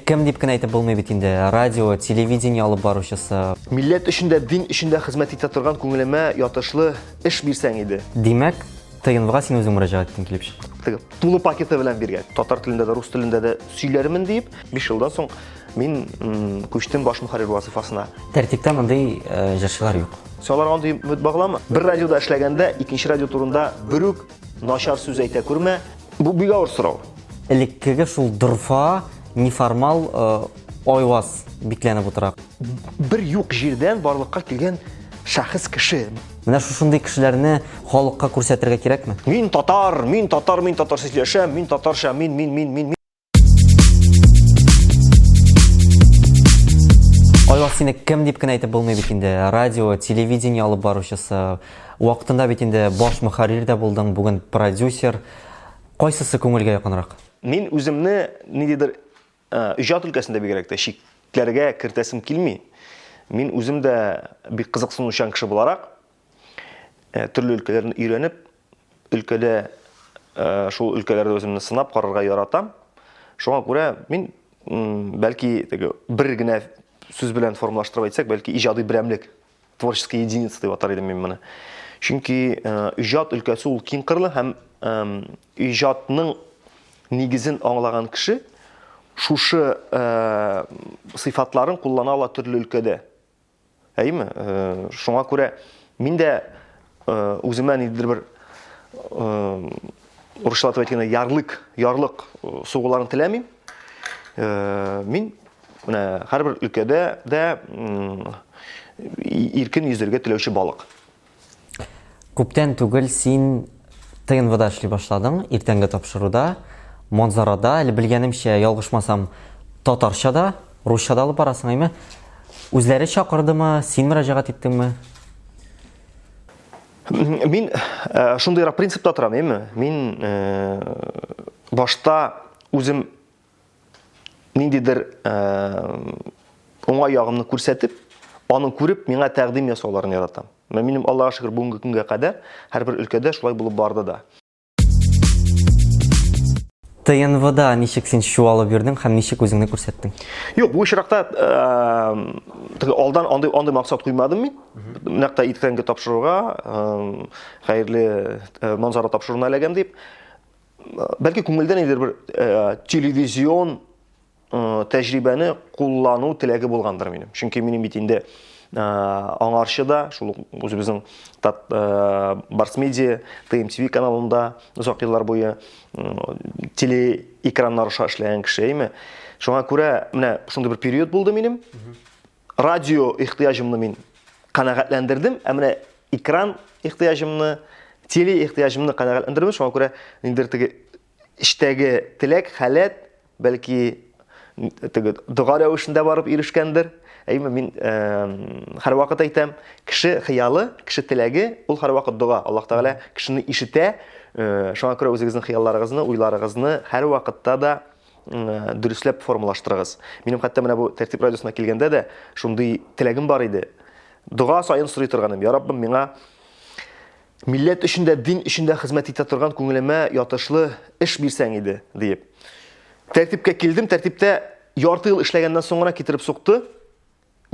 кем дип кенә әйтеп булмый бит инде. Радио, телевидение алып баручысы. Милләт өчен дә, дин өчен дә хезмәт итә торган күңелемә ятышлы эш бирсәң иде. Димәк, ТНВга син үзең мөрәҗәгать иттең килеп чыкты. Теге тулы пакеты белән биргән. Татар телендә дә, рус телендә дә сөйләрмен диеп, 5 елдан соң мин күчтем баш мөхәррир вазыйфасына. Тәртиптә мондый э, җырчылар юк. Син аларга андый өмет баглама. Бер радиода эшләгәндә икенче радио турында берүк начар сүз әйтә күрмә. Бу бик авыр сорау. Элеккеге шул дорфа, неформал э, Айваз бикләнеп утыра. Бер юк җирдән барлыкка килгән шәхес кеше. Менә шушындый кешеләрне халыкка күрсәтергә кирәкме? Мин татар, мин татар, мин татарча сөйләшәм, мин татарча, мин, мин, мин, мин, мин. Айваз, сине кем дип кенә әйтеп булмый бит инде. Радио, телевидение алып баручысы. Вакытында бит инде баш мөхәррир дә булдың, бүген продюсер. Кайсысы күңелгә якынрак? Мин үземне ниндидер иҗат өлкәсендә бигрәк тә чикләргә кертәсем килми. Мин үзем дә бик кызыксынучан кеше буларак, төрле өлкәләрне өйрәнеп, өлкәдә шул өлкәләрдә үземне сынап карарга яратам. Шуңа күрә мин бәлки теге бер генә сүз белән формалаштырып әйтсәк, бәлки иҗади берәмлек творческая единица дип атар идем мин моны. Чөнки иҗат өлкәсе ул киң кырлы һәм иҗатның нигезен аңлаган кеше шушы сыйфатларын куллана ала төрле өлкәдә. Әйеме? Шуңа күрә мин дә үземә ниндидер бер урысчалатып әйткәндә ярлык, ярлык сугуларын теләмим. Мин Менә һәрбер өлкәдә дә иркен йөзәргә теләүче балык. Күптән түгел син ТНВда эшли башладың, иртәнге тапшыруда, Манзарада, әле белгәнемчә, ялгышмасам, татарча да, русча да алып барасың, әйме? Үзләре чакырдымы, син мөрәҗәгать иттеңме? Мин э, шундыйрак принципта торам, әйме? Мин э, башта үзем ниндидер уңай ягымны күрсәтеп, аны күреп, миңа тәкъдим ясауларын яратам. Менә минем Аллага шөкер бүгенге көнгә кадәр һәрбер өлкәдә шулай булып барды да. ТНВда ничек син чуалып йөрдең һәм ничек үзеңне күрсәттең? Юк, бу очракта теге алдан андый андый максат куймадым мин. Нәкъ тә иртәнге тапшыруга, хәерле манзара тапшыруына эләгәм дип. Бәлки күңелдә ниндидер бер э, телевизион э, тәҗрибәне куллану теләге булгандыр минем. Чөнки минем бит инде э, аңарчы да шул ук үзебезнең Тат, Барс Медиа, ТМТВ каналында озак еллар буе телеэкраннар аша эшләгән кеше, әйме? Шуңа күрә менә шундый бер период булды минем. Радио ихтыяҗымны мин канәгатьләндердем, ә менә экран ихтыяҗымны, теле ихтыяҗымны канәгатьләндердем. Шуңа күрә ниндидер теге эчтәге теләк, халәт, бәлки теге дога рәвешендә барып ирешкәндер. Әйме мин һәрвакыт әйтәм, кеше хыялы, кеше теләге ул һәрвакыт дога. Аллаһ Тәгалә кешене ишетә. Шуңа күрә үзегезнең хыялларыгызны, уйларыгызны һәрвакытта да дөресләп формалаштырыгыз. Минем хәтта менә бу Тәртип радиосына килгәндә дә шундый теләгем бар иде. Дога саен сорый торганым, Я Раббым, миңа милләт өчен дә, дин өчен дә хезмәт итә торган күңелемә ятышлы эш бирсәң иде, диеп. Тәртипкә килдем, тәртиптә ярты ел эшләгәннән соң гына китереп сукты.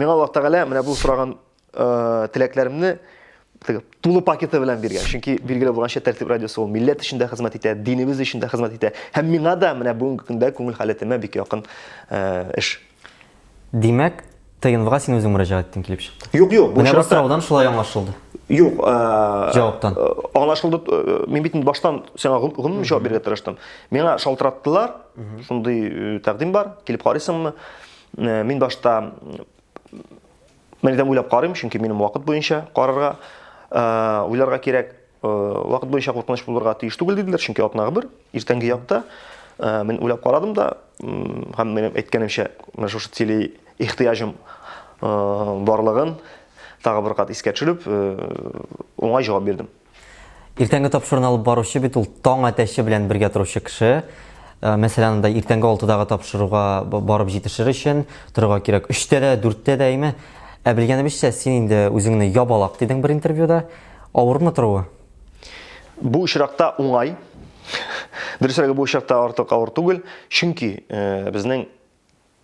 Миңа Аллаһ Тәгалә менә бу сораган э, теләкләремне теге тулы пакеты белән биргән. Чөнки билгеле булганча Тәртип радиосы ул милләт өчен дә хезмәт итә, динебез өчен дә хезмәт итә. Һәм миңа да менә бүгенге көндә күңел халәтемә бик якын э, эш. Димәк, ТНВга син үзең мөрәҗәгать иттең килеп чыкты. Юк, юк, бу Менә бу сораудан шулай аңлашылды. Юк, э, җаваптан. Аңлашылды. Мин бит баштан сиңа гомум җавап бирергә тырыштым. Миңа шалтыраттылар, шундый тәкъдим бар, килеп карыйсыңмы? Э, мин башта мен әйтәм уйлап карыйм, чөнки минем вакыт буенча карарга, э, уйларга кирәк. Э, вакыт буенча куркыныч булырга тиеш түгел диделәр, чөнки атнага бер иртәнге якта мин уйлап карадым да, һәм минем әйткәнемчә, менә шушы теле ихтыяҗым барлыгын тагы бер кат искә төшереп, уңай җавап бирдем. Иртәнге тапшыруны алып баручы бит ул таң әтәче белән бергә торучы кеше. Э, мәсәлән, анда иртәнге 6-дагы тапшыруга барып җитешер өчен торырга кирәк. 3-тә дә, 4-тә дә әйме. Ә белгәнебезчә, син инде үзеңне ябалак дидең бер интервьюда. Авырмы торуы? Бу очракта уңай. Дөресрәге, бу очракта артык авыр түгел, чөнки э, безнең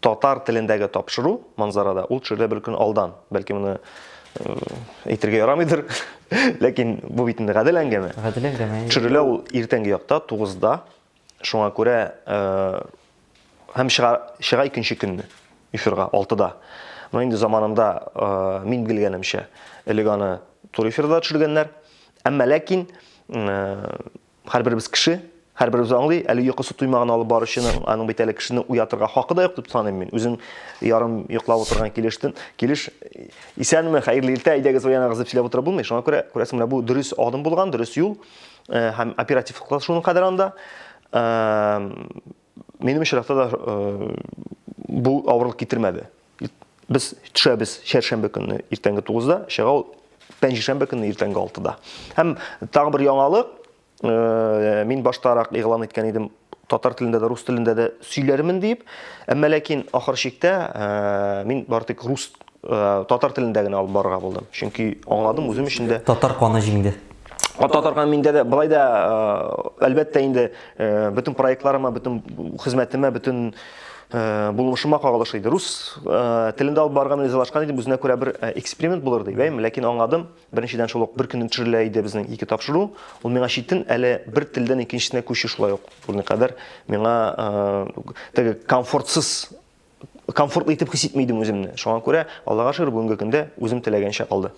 Татар телендәге тапшыру Манзарада ул төшерелә бер көн алдан. Бәлки моны әйтергә ярамыйдыр, ләкин бу бит инде гадел әңгәмә. Гадел әңгәмә. Төшерелә ул иртәнге якта 9-да. Шуңа күрә һәм чыга, чыга икенче көнне эфирга 6-да. Моны инде заманында мин белгәнемчә, элек аны туры эфирда төшергәннәр. Әмма ләкин һәрберебез кеше, һәрберебез аңлый, әле йокысы туймаган алып баручының, аның бит әле кешене уятырга хакы да юк дип саныйм мин. Үзем ярым йоклап утырган килештен, килеш, исәнме, хәерле иртә, әйдәгез уяныгыз дип сөйләп утырып булмый. Шуңа күрә, күрәсең, менә бу дөрес адым булган, дөрес юл һәм оперативлык та шуның кадәр анда. Минем очракта да бу авырлык китермәде. Без төшәбез чәршәмбе көнне иртәнге 9-да, чыга ул пәнҗешәмбе көнне иртәнге 6-да. Һәм тагын бер яңалык, мин баштарак игълан иткән идем, татар телендә дә, рус телендә дә сөйләрмен диеп. Әмма ләкин ахыр чиктә мин бары тик рус татар телендә генә алып барырга булдым. Чөнки аңладым үзем өчен дә. Татар каны җиңде. Татар каны миндә дә былай да, әлбәттә инде, бөтен проектларыма, бөтен хезмәтемә, бөтен булмышыма кагылышы иде. Рус телендә алып барырга мин ризалашкан идем, үзенә күрә бер эксперимент булыр дип, әйме, ләкин аңладым, беренчедән шул ук бер көнне төшерелә иде безнең ике тапшыру, ул миңа читен, әле бер телдән икенчесенә күчү шулай ук берникадәр миңа теге комфортсыз, комфортлы итеп хис итми идем үземне. Шуңа күрә, Аллага шөкер, бүгенге көндә үзем теләгәнчә калды.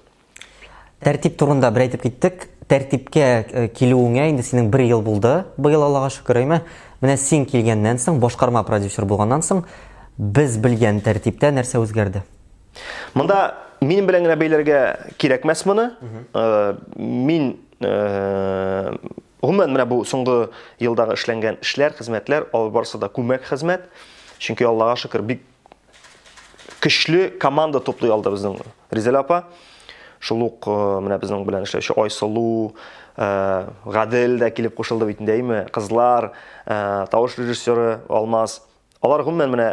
Тәртип турында бер әйтеп киттек. Тәртипкә э, килүеңә инде синең бер ел булды. Быел Аллага шөкер, әйме? Менә син килгәннән соң, башкарма продюсер булганнан соң, без белгән тәртиптә нәрсә үзгәрде? Монда минем белән генә бәйләргә кирәкмәс моны. Э, мин э, гомумән менә бу соңгы елдагы эшләнгән эшләр, хезмәтләр, алар барысы да күмәк хезмәт. Чөнки Аллага шөкер, бик көчле команда туплый алды безнең Ризәлә апа. Шул ук э, менә безнең белән эшләүче Айсылу, э, Гадел дә килеп кушылды бит инде, әйме? Кызлар, э, тавыш режиссеры Алмаз. Алар гомумән менә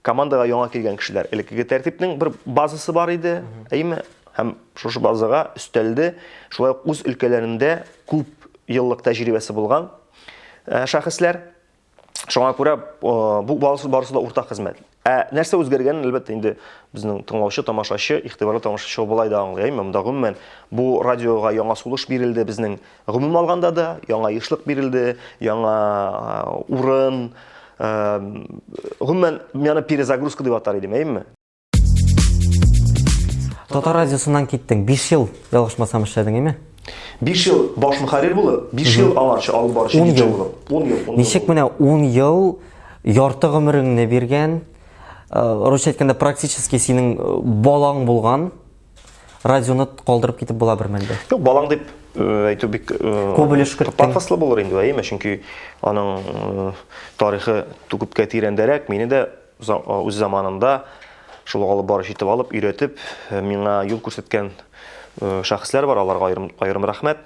командага яңа килгән кешеләр. Элеккеге тәртипнең бер базасы бар иде, әйме? Һәм шушы базага өстәлде. Шулай ук үз өлкәләрендә күп еллык тәҗрибәсе булган шәхесләр. Шуңа күрә бу барысы, барысы да уртак хезмәт. Ә нәрсә үзгәргәнен, әлбәттә, инде безнең тыңлаучы, тамашачы, игътибарлы тамашачы болай да аңлый. Әйме, монда гомумән бу радиога яңа сулыш бирелде безнең гомум алганда да, яңа ешлык бирелде, яңа урын, гомумән, мин аны перезагрузка дип атар идем, әйеме? Татар радиосыннан киттең. 5 ел, ялгышмасам, эшләдең, әйме? 5 ел баш мөхәррир булып, 5 ел аңарчы алып баручы диджей булып. 10 ел. Ничек менә 10 ел ярты гомереңне биргән, э, русча әйткәндә, практически синең э, балаң булган радионы калдырып китеп була бер мәлдә. Юк, балаң дип э, әйтү бик күп өлеш керттең. Пафослы булыр инде, әйеме? Чөнки аның тарихы күпкә тирәндәрәк. Мине дә үз заманында шул алып баручы итеп алып, өйрәтеп, миңа юл күрсәткән шәхесләр бар, аларга аерым, аерым рәхмәт.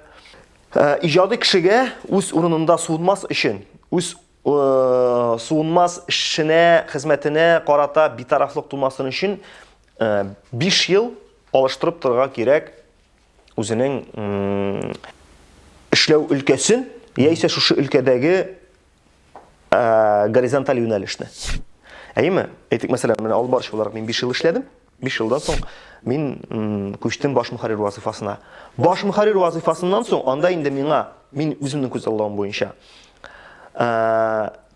Иҗади кешегә үз урынында суынмас өчен, үз суынмас эшенә, хезмәтенә карата битарафлык тумасын өчен 5 ел алыштырып торырга кирәк үзенең эшләү өлкәсен, яисә шушы өлкәдәге горизонталь юнәлешне. Әйеме? Әйтик, мәсәлән, менә алып баручы буларак мин 5 ел эшләдем. 5 елдан соң мин күчтем баш мөхәррир вазыйфасына. Баш мөхәррир вазыйфасыннан соң анда инде миңа, мин үземнең күзаллавым буенча,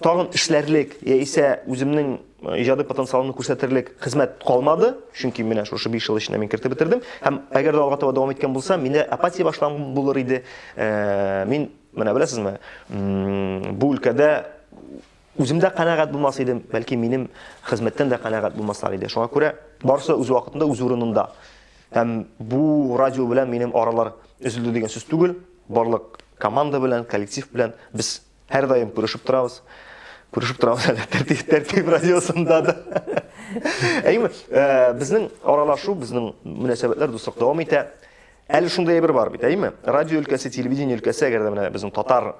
тагын эшләрлек яисә үземнең иҗади потенциалымны күрсәтерлек хезмәт калмады, чөнки менә шушы 5 ел эчендә мин кертеп бетердем. Һәм әгәр дә алга таба дәвам иткән булсам, миндә апатия башланган булыр иде. Мин Менә беләсезме, бу өлкәдә үзем дә канәгать булмас идем, бәлки минем хезмәттән дә канәгать булмаслар иде. Шуңа күрә барысы үз вакытында, үз урынында. Һәм бу радио белән минем аралар өзелде дигән сүз түгел. Барлык команда белән, коллектив белән без һәрдаим күрешеп торабыз. Күрешеп торабыз әле тәртип, тәртип радиосында да. Әйме, э, безнең аралашу, безнең мөнәсәбәтләр, дуслык дәвам итә. Әле шундый әйбер бар бит, әйеме? Радио өлкәсе, телевидение өлкәсе, әгәр дә менә безнең татар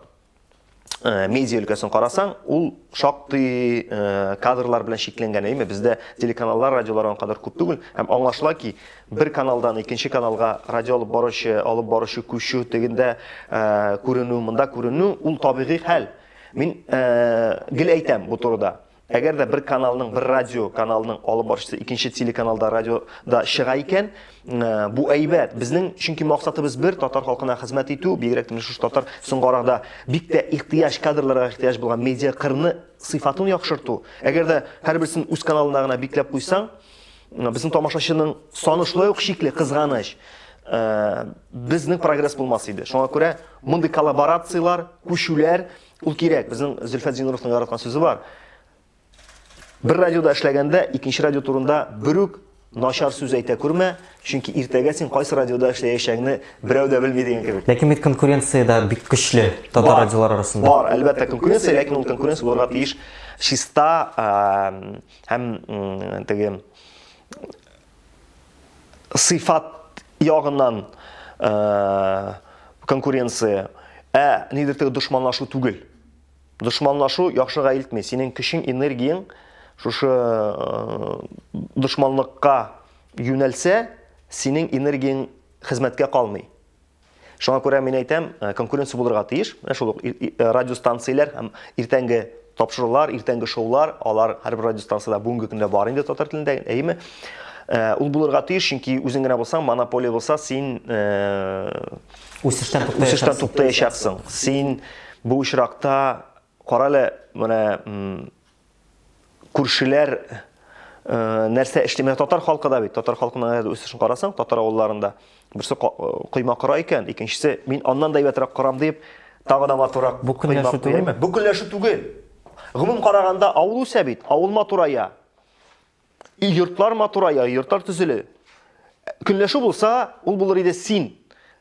э, медиа өлкәсен карасаң, ул шактый э, кадрлар белән чикләнгән, әйеме? Бездә телеканаллар, радиолар ан кадәр күп түгел. Һәм аңлашыла ки, бер каналдан икенче каналга радио алып баручы, алып баручы күчү, тегендә э, күренү, монда күренү, ул табигый хәл. Мин гел әйтәм бу турыда. Әгәр дә бер каналның, бер радио каналының алып баручысы икенче телеканалда, радиода чыга икән, э, бу әйбәт. Безнең чөнки максатыбыз бер, татар халкына хезмәт итү, бигрәк тә менә шушы татар соңгы арада бик тә ихтыяҗ, кадрларга ихтыяҗ булган медиа кырны сыйфатын яхшырту. Әгәр дә һәрберсен үз каналына гына бикләп куйсаң, э, безнең тамашачының саны шулай ук чикле, кызганыч. Э, безнең прогресс булмас иде. Шуңа күрә мондый коллаборацияләр, күчүләр Ул кирәк. Безнең Зөлфәт Зиннуровның яраткан сүзе бар. Бер радиода эшләгәндә икенче радио турында берүк начар сүз әйтә күрмә, чөнки иртәгә син кайсы радиода эшләячәгеңне берәү дә белми дигән кебек. Ләкин бит конкуренция дә бик көчле татар радиолары арасында. Бар, әлбәттә, конкуренция, ләкин ул конкуренция булырга тиеш чиста һәм теге сыйфат ягыннан конкуренция, ә нидер теге дошманлашу түгел. Дошманлашу яхшыга илтми. Синең көчең, энергияң шушы дошманлыкка юнәлсә, синең энергияң хезмәткә калмый. Шуңа күрә мин әйтәм, э, конкуренция булырга тиеш. Менә шул ук э, радиостанцияләр һәм иртәнге тапшырулар, иртәнге шоулар, алар һәрбер радиостанциядә бүгенге көндә бар инде татар телендә, әйеме? Э, ул булырга тиеш, чөнки үзең генә булсаң, монополия булса, син үсештән туктаячаксың. Туктаячаксың. Син бу очракта карале, менә күршеләр э, нәрсә эшли? Менә татар халкы да бит, татар халкының әгәр үсешен карасаң, татар авылларында берсе э, койма кора икән, икенчесе мин аннан да әйбәтрәк корам дип, тагы да матуррак Бу көнләшү түгелме? Бу көнләшү түгел. Гомум караганда авыл үсә бит, авыл матурая. И йортлар матурая, йортлар төзелә. Көнләшү булса, ул булыр иде син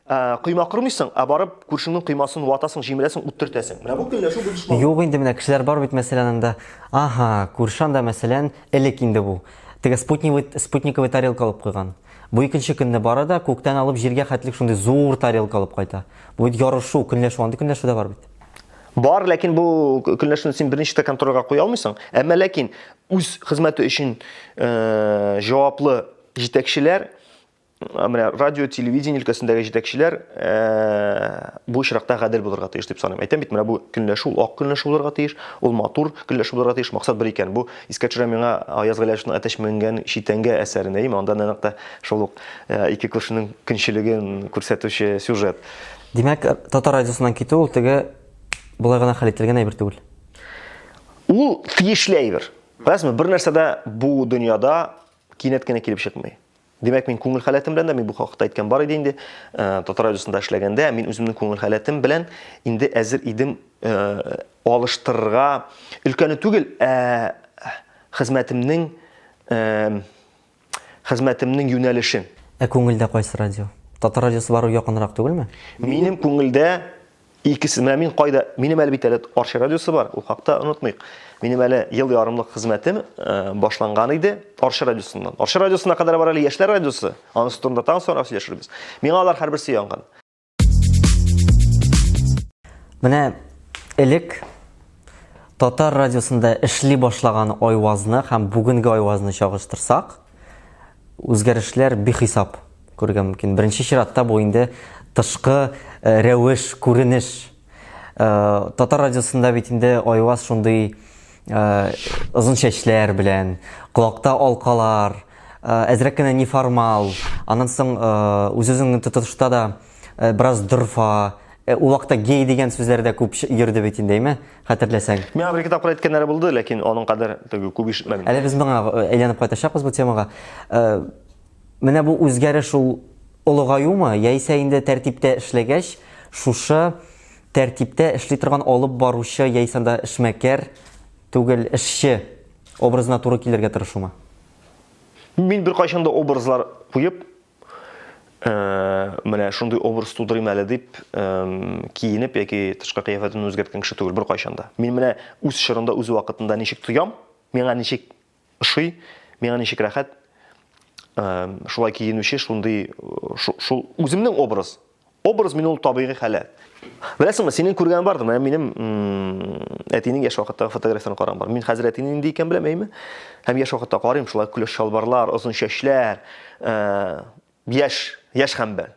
э, койма кормыйсың, ә барып күршеңнең коймасын ватасың, җимерәсең, ут төртәсең. Менә бу көнләшү бу дошман. Юк инде менә кешеләр бар бит мәсәлән анда. Ага, күрше анда мәсәлән, элек инде бу. Теге спутниковый спутниковый тарелка алып куйган. Бу икенче көнне бара да күктән алып җиргә хәтлек шундый зур тарелка алып кайта. Бу бит ярышу, көнләшү, андый көнләшү дә бар бит. Бар, ләкин бу көнләшүне син берничек тә контрольгә куя алмыйсың. Әмма ләкин үз хезмәте өчен э, җаваплы җитәкчеләр, э, менә радио, телевидение өлкәсендәге җитәкчеләр э, бу очракта гадел булырга тиеш дип саныйм. Әйтәм бит, менә бу көнләшү, ул ак көнләшү булырга тиеш, ул матур көнләшү булырга тиеш, максат бер икән. Бу искә төшерә миңа Аяз Гыйләҗевның Әтәч менгән читәнгә әсәрен, әйеме? Анда нәкъ тә шул ук ике күршенең көнчелеген күрсәтүче сюжет. Димәк, татар радиосыннан китү ул теге болай гына хәл ителгән әйбер түгел. Ул тиешле әйбер. Беләсезме, бер нәрсә дә бу дөньяда кинәт кенә килеп чыкмый. Димәк, мин күңел халәтем белән дә, мин бу хакта әйткән бар иде инде, э, татар радиосында эшләгәндә, мин үземнең күңел халәтем белән инде әзер идем э, алыштырырга өлкәне түгел, ә хезмәтемнең э, хезмәтемнең юнәлешен. Ә күңелдә кайсы радио? Татар радиосы бару якынрак түгелме? Минем күңелдә икесе. Менә мин кайда, минем әле бит әле Арча радиосы бар, ул хакта онытмыйк. Минем әле ел ярымлык хезмәтем э, башланган иде Арча радиосыннан. Арча радиосына кадәр бар әле Яшьләр радиосы. Анысы турында тагын соңрак сөйләшербез. Миңа алар һәрберсе янган. Менә элек татар радиосында эшли башлаган Айвазны һәм бүгенге Айвазны чагыштырсак, үзгәрешләр бихисап күрергә мөмкин. Беренче чиратта бу инде тышкы э, рәвеш, күренеш. Э, татар радиосында бит инде Айваз шундый э, озын чәчләр белән, колакта алкалар, әзрәк кенә неформал, аннан соң үз-үзеңне тотышта да бераз дорфа, ул вакытта гей дигән сүзләр дә күп йөрде бит инде, әйме? Хәтерләсәң. Миңа бер-ике тапкыр әйткәннәре булды, ләкин аның кадәр теге күп ишетмәдем. Әле без моңа әйләнеп кайтачакбыз бу темага. Менә бу үзгәреш ул олыгаюмы, яисә инде тәртиптә эшләгәч, шушы тәртиптә эшли торган алып баручы яисә анда эшмәкәр түгел, эшче образына туры килергә тырышумы? Мин беркайчан да образлар куеп, э, менә шундый образ тудырыйм әле дип, э, киенеп яки тышкы кыяфәтен үзгәрткән кеше түгел беркайчан да. Мин менә үз чорында, үз вакытында ничек тоям, миңа ничек ошый, миңа ничек рәхәт, э, шулай киенүче, шундый шул үземнең образ. Образ мин ул табигый халәт. Беләсеңме, синең күргән бардыр. Менә минем әтинең яшь вакыттагы фотографиясен караган бар. Мин хәзер әтинең нинди икән беләм, әйме? Һәм яшь вакытта карыйм, шулай көләч чалбарлар, озын чәчләр, э, яшь, яшь хәмбәл.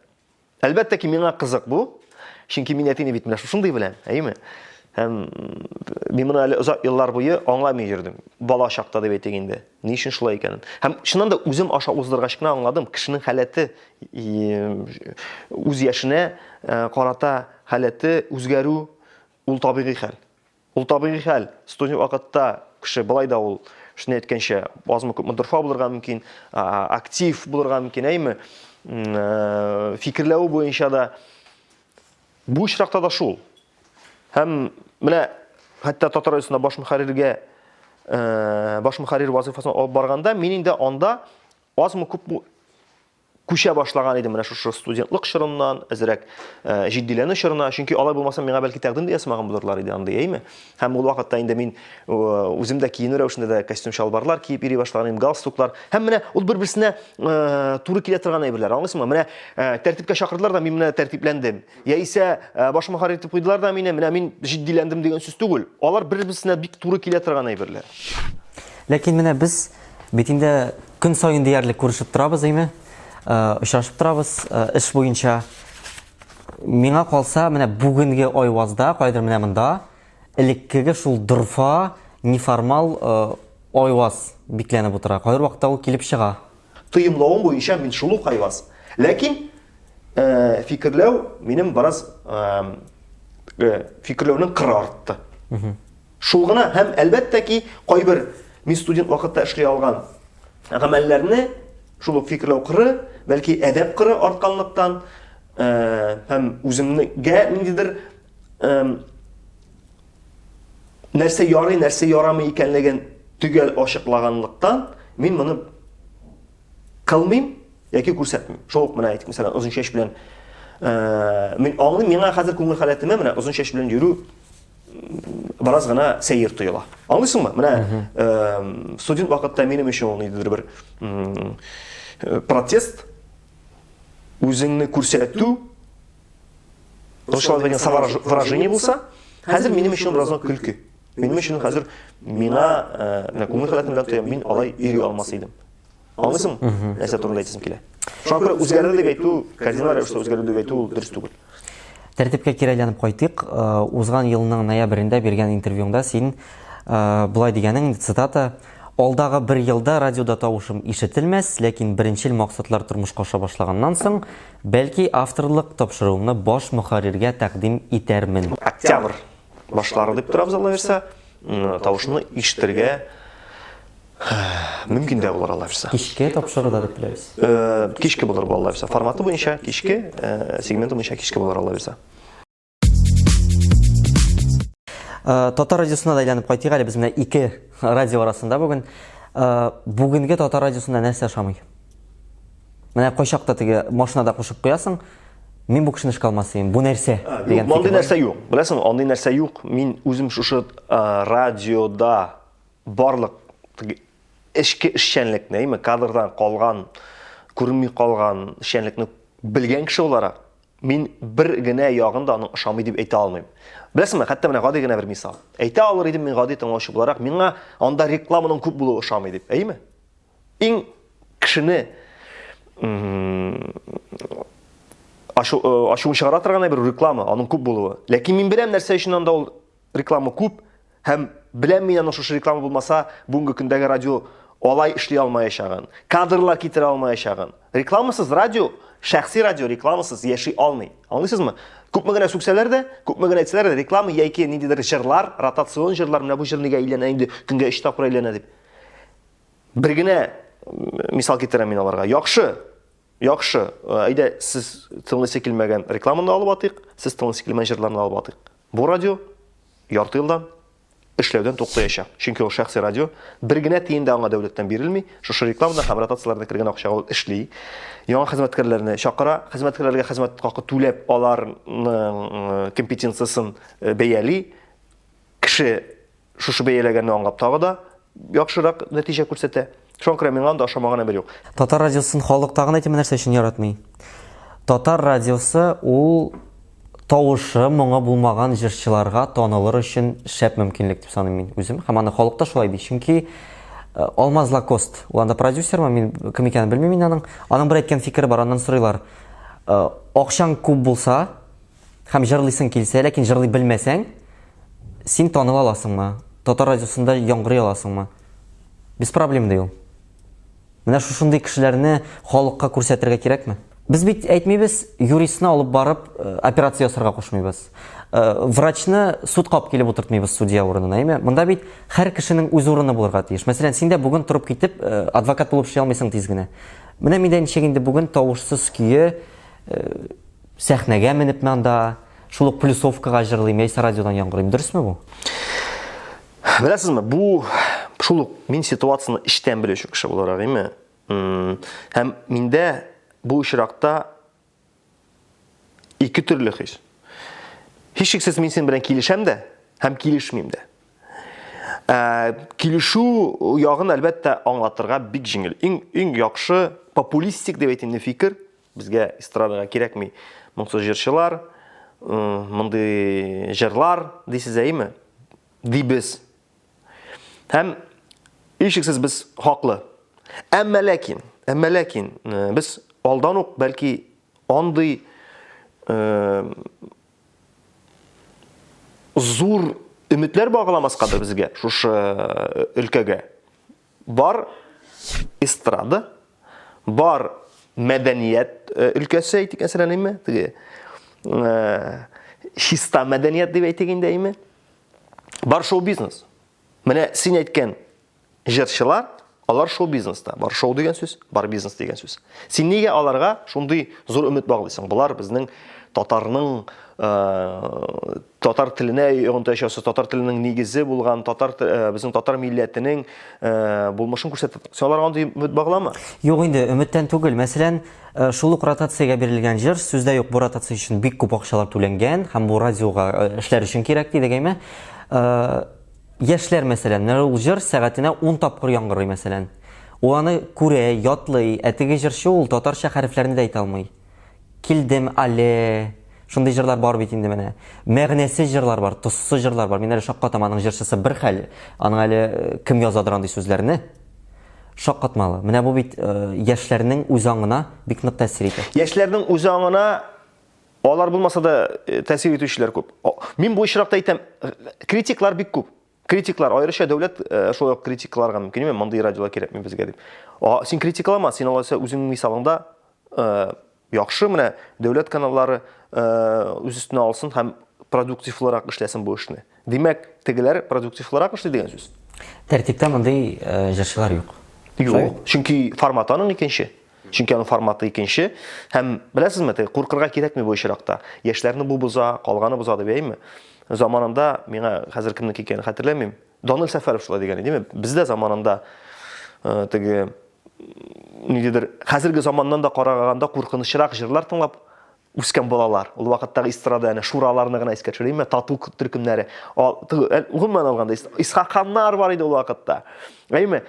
Әлбәттә ки, миңа кызык бу. Чөнки мин әтине бит менә шушындый беләм, әйеме? Һәм мин моны әле озак еллар буе аңламый йөрдем. Бала чакта дип әйтик инде. Ни өчен шулай икәнен. Һәм чыннан да үзем аша уздыргач кына аңладым, кешенең халәте үз яшенә э, карата халәте үзгәрү ул табигый хәл. Ул табигый хәл. Студент вакытта кеше былай да ул шуны әйткәнчә, азмы күпме дорфа булырга мөмкин, актив булырга мөмкин, әйме? Э, фикерләве буенча да бу очракта да шул. Һәм менә хәтта Татар радиосында баш мөхәрриргә э, баш мөхәррир вазыйфасын алып барганда, мин инде анда азмы күпме күчә башлаган идем менә шушы студентлык чорыннан, әзрәк э, җитдиләнү чорына, чөнки алай булмаса миңа бәлки тәкъдим дә ясамаган булырлар иде андый, әйме? Һәм ул вакытта инде мин э, үзем дә киенү рәвешендә дә костюм-чалбарлар киеп йөри башлаган идем, галстуклар. Һәм менә ул бер-берсенә э, туры килә торган әйберләр, аңлыйсыңмы? Менә тәртипкә чакырдылар да, мин менә тәртипләндем. Яисә баш мөхәррир итеп куйдылар да мине, менә мин җитдиләндем дигән сүз түгел. Алар бер-берсенә бик туры килә торган әйберләр. Ләкин менә без бит инде көн саен диярлек күрешеп торабыз, әйме? Очрашып торабыз эш буенча. Миңа калса, менә бүгенге Айвазда, кайдыр менә монда, элеккеге шул дорфа, неформал Айваз бикләнеп утыра. Кайбер вакытта ул килеп чыга. Тоемлавым буенча мин шул ук Айваз. Ләкин Э, фикерләү минем бераз э, фикерләүнең кыры артты. Шул гына һәм әлбәттә ки, кайбер мин студент вакытта эшли алган гамәлләрне шул ук фикерләү кыры, бәлки әдәп кыры артканлыктан э, һәм үземгә ниндидер нәрсә ярый, нәрсә ярамый икәнлеген төгәл ачыклаганлыктан, мин моны кылмыйм яки күрсәтмим. Шул ук менә әйтик, мәсәлән, озын чәч белән э, мин аңлыйм, миңа хәзер күңел халәтемә менә озын чәч белән йөрү бераз гына сәер тоела. Аңлыйсыңмы? Менә э, студент вакытта минем өчен ул ниндидер бер э, протест, үзеңне күрсәтү, дигән самовыражение булса, хәзер минем өчен бераз гына көлке. Минем өчен хәзер миңа, менә күңел халәтем белән тоям, мин алай йөри алмас идем. Аңлыйсыңмы? Нәрсә турында әйтәсем килә. Шуңа күрә үзгәрде дип әйтү, кардиналь рәвештә үзгәрде дип әйтү ул дөрес түгел. Тәртипкә кире әйләнеп кайтыйк. Э, узган елның ноябрендә биргән интервьюңда син э, болай дигәнең, цитата, Алдагы бер елда радиода тавышым ишетелмәс, ләкин беренчел максатлар тормышка аша башлаганнан соң, бәлки авторлык тапшыруымны баш мөхәрриргә тәкъдим итәрмен. Октябрь башлары дип торабыз, Алла бирсә, тавышымны ишетергә Мөмкин дә булыр алла бирсә. Кичке тапшыруда дип беләбез. Э, кичке булыр бу алла бирсә. Форматы буенча кичке, э, сегменты буенча кичке булыр алла бирсә. Э, татар радиосына да әйләнеп кайтыйк әле без менә ике радио арасында бүген. Бүгенге татар радиосында нәрсә ошамый? Менә кайчакта теге машинада кушып куясың, мин бу кешене эшкә алмас идем, бу нәрсә дигән. Мондый нәрсә юк. Беләсеңме, андый нәрсә юк. Мин үзем шушы радиода барлык эчке эшчәнлекне, әйме, кадрдан калган, күренми калган эшчәнлекне белгән кеше буларак, мин бер генә ягын да аның ошамый дип әйтә алмыйм. Беләсеңме, хәтта менә гади генә бер мисал. Әйтә алыр идем мин гади тыңлаучы буларак, миңа анда рекламаның күп булуы ошамый дип, әйме? Иң кешене ашу, э, ачуын чыгара торган бер реклама, аның күп булуы. Ләкин мин беләм нәрсә өчен анда ул реклама күп һәм беләм мин аның шушы реклама булмаса, бүгенге көндәге радио алай эшли алмаячагын, кадрлар китерә алмаячагын. Рекламасыз радио, шәхси радио рекламасыз яши алмый. Аңлыйсызмы? Күпме генә сүксәләр дә, күпме генә әйтсәләр дә, реклама яки ниндидер җырлар, ротацион җырлар, менә бу җыр нигә әйләнә инде, көнгә өч тапкыр әйләнә дип. Бер генә мисал китерәм мин аларга. Яхшы, яхшы. Әйдә, сез тыңлыйсы килмәгән рекламаны алып атыйк, сез тыңлыйсы килмәгән җырларны алып атыйк. Бу радио ярты елдан эшләүдән туктаячак. Чөнки ул шәхси радио, бер генә тиен дә аңа дәүләттән бирелми. Шушы рекламадан һәм ротацияләрдән кергән акчага ул эшли. Яңа хезмәткәрләрне чакыра, хезмәткәрләргә хезмәт хакы түләп, аларның компетенциясен бәяли. Кеше Шушы бәяләгәнне аңлап тагы да яхшырак нәтиҗә күрсәтә. Шуңа күрә миңа анда ошамаган әйбер юк. Татар радиосын халык тагын әйтәме нәрсә өчен яратмый? Татар радиосы ул тавышы моңы булмаган җырчыларга танылыр өчен шәп мөмкинлек дип саныйм мин үзем. Һәм аны халык та шулай ди. Чөнки э, Алмаз Лакост, ул анда продюсермы, мин кем икәнен белмим инде аның. Аның бер әйткән фикере бар, аннан сорыйлар. Э, акчаң күп булса һәм җырлыйсың килсә, ләкин җырлый белмәсәң, Син таныла аласыңмы? Татар радиосында яңгырый аласыңмы? Без проблем, ди ул. Менә шушындый кешеләрне халыкка күрсәтергә кирәкме? Без бит әйтмибез, юристны алып барып э, операция ясарга кушмыйбыз. Э, врачны судка алып килеп утыртмыйбыз судья урынына, әйме? Монда бит һәр кешенең үз урыны булырга тиеш. Мәсәлән, син дә бүген торып китеп э, адвокат булып эшли алмыйсың тиз генә. Менә мин дә ничек инде бүген тавышсыз көе сәхнәгә менеп анда, шул ук плюсовкага җырлыйм, яисә радиодан яңгырыйм. Дөресме бу? Беләсезме, бу шул ук мин ситуацияне эчтән белүче кеше буларак, әйме? Һәм миндә бу очракта ике төрле хис. Һичшиксез мин синең белән килешәм дә һәм килешмим дә. Ә, килешү ягын әлбәттә аңлатырга бик җиңел. Иң иң яхшы популистик дип әйтим фикер безгә эстрадага кирәкми. Моңсыз җырчылар, мондый җырлар дисез әйме? Дибез. Һәм һичшиксез без хаклы. Әмма ләкин, әмма ләкин э, без алдан ук бәлки андый э, зур өметләр багламаскадыр безгә шушы э, өлкәгә. Бар эстрада, бар мәдәният э, өлкәсе әйтик, мәсәлән, әйме, теге э, чиста мәдәният дип әйтик инде, әйме. Бар шоу-бизнес. Менә син әйткән җырчылар, алар шоу-бизнеста. Бар шоу дигән сүз, бар бизнес дигән сүз. Син нигә аларга шундый зур өмет баглыйсың? Болар безнең татарның э, татар теленә йогынты ясаучы, татар теленең нигезе булган, татар э, безнең татар милләтенең э, булмышын күрсәтә. Син аларга андый өмет баглама? Юк инде, өметтән түгел. Мәсәлән, э, шул ук ротациягә бирелгән җыр, сүз дә юк, бу ротация өчен бик күп акчалар түләнгән һәм бу радиога эшләр өчен кирәк дидек, әйме? Яшьләр, мәсәлән, менә ул җыр сәгатенә 10 тапкыр яңгырый, мәсәлән. Ул аны күрә, ятлый, ә теге җырчы ул татарча хәрефләрне дә әйтә алмый. Килдем але. Шундый җырлар бар бит инде менә. Мәгънәсез җырлар бар, тозсыз җырлар бар. Мин әле шаккатам, аның җырчысы бер хәл. Аның әле э, кем язадыр андый сүзләрне? Шаккатмалы. Менә бу бит э, яшьләрнең үз аңына бик нык тәэсир итә. Яшьләрнең үз аңына алар булмаса да э, тәэсир итүчеләр күп. Мин бу очракта әйтәм, критиклар бик күп. Критиклар, аеруча дәүләт шулай ук критикаларга мөмкин, мондый радиолар кирәкми безгә дип. Син критикалама, син алайса үзеңнең мисалыңда Яхшы, менә дәүләт каналлары үз өстенә алсын һәм продуктивлырак эшләсен бу эшне. Димәк, тегеләр продуктивлырак эшли дигән сүз. Тәртиптә мондый җырчылар юк. Юк, чөнки форматы аның икенче. Чөнки аның форматы икенче. Һәм беләсезме, теге куркырга кирәкми бу очракта. Яшьләрне бу боза, калганы боза дип әйме. Заманында миңа хәзер кемнеке икәнен хәтерләмим. Данил Сәфәров шулай дигән иде, Бездә заманында теге ниндидер хәзерге заманнан да караганда куркынычрак җырлар тыңлап үскән балалар. Ул вакыттагы эстрада әнә шураларны гына искә төшерәйме, тату төркемнәре. Гомумән алганда Исхакханнар бар иде ул вакытта. Әйме?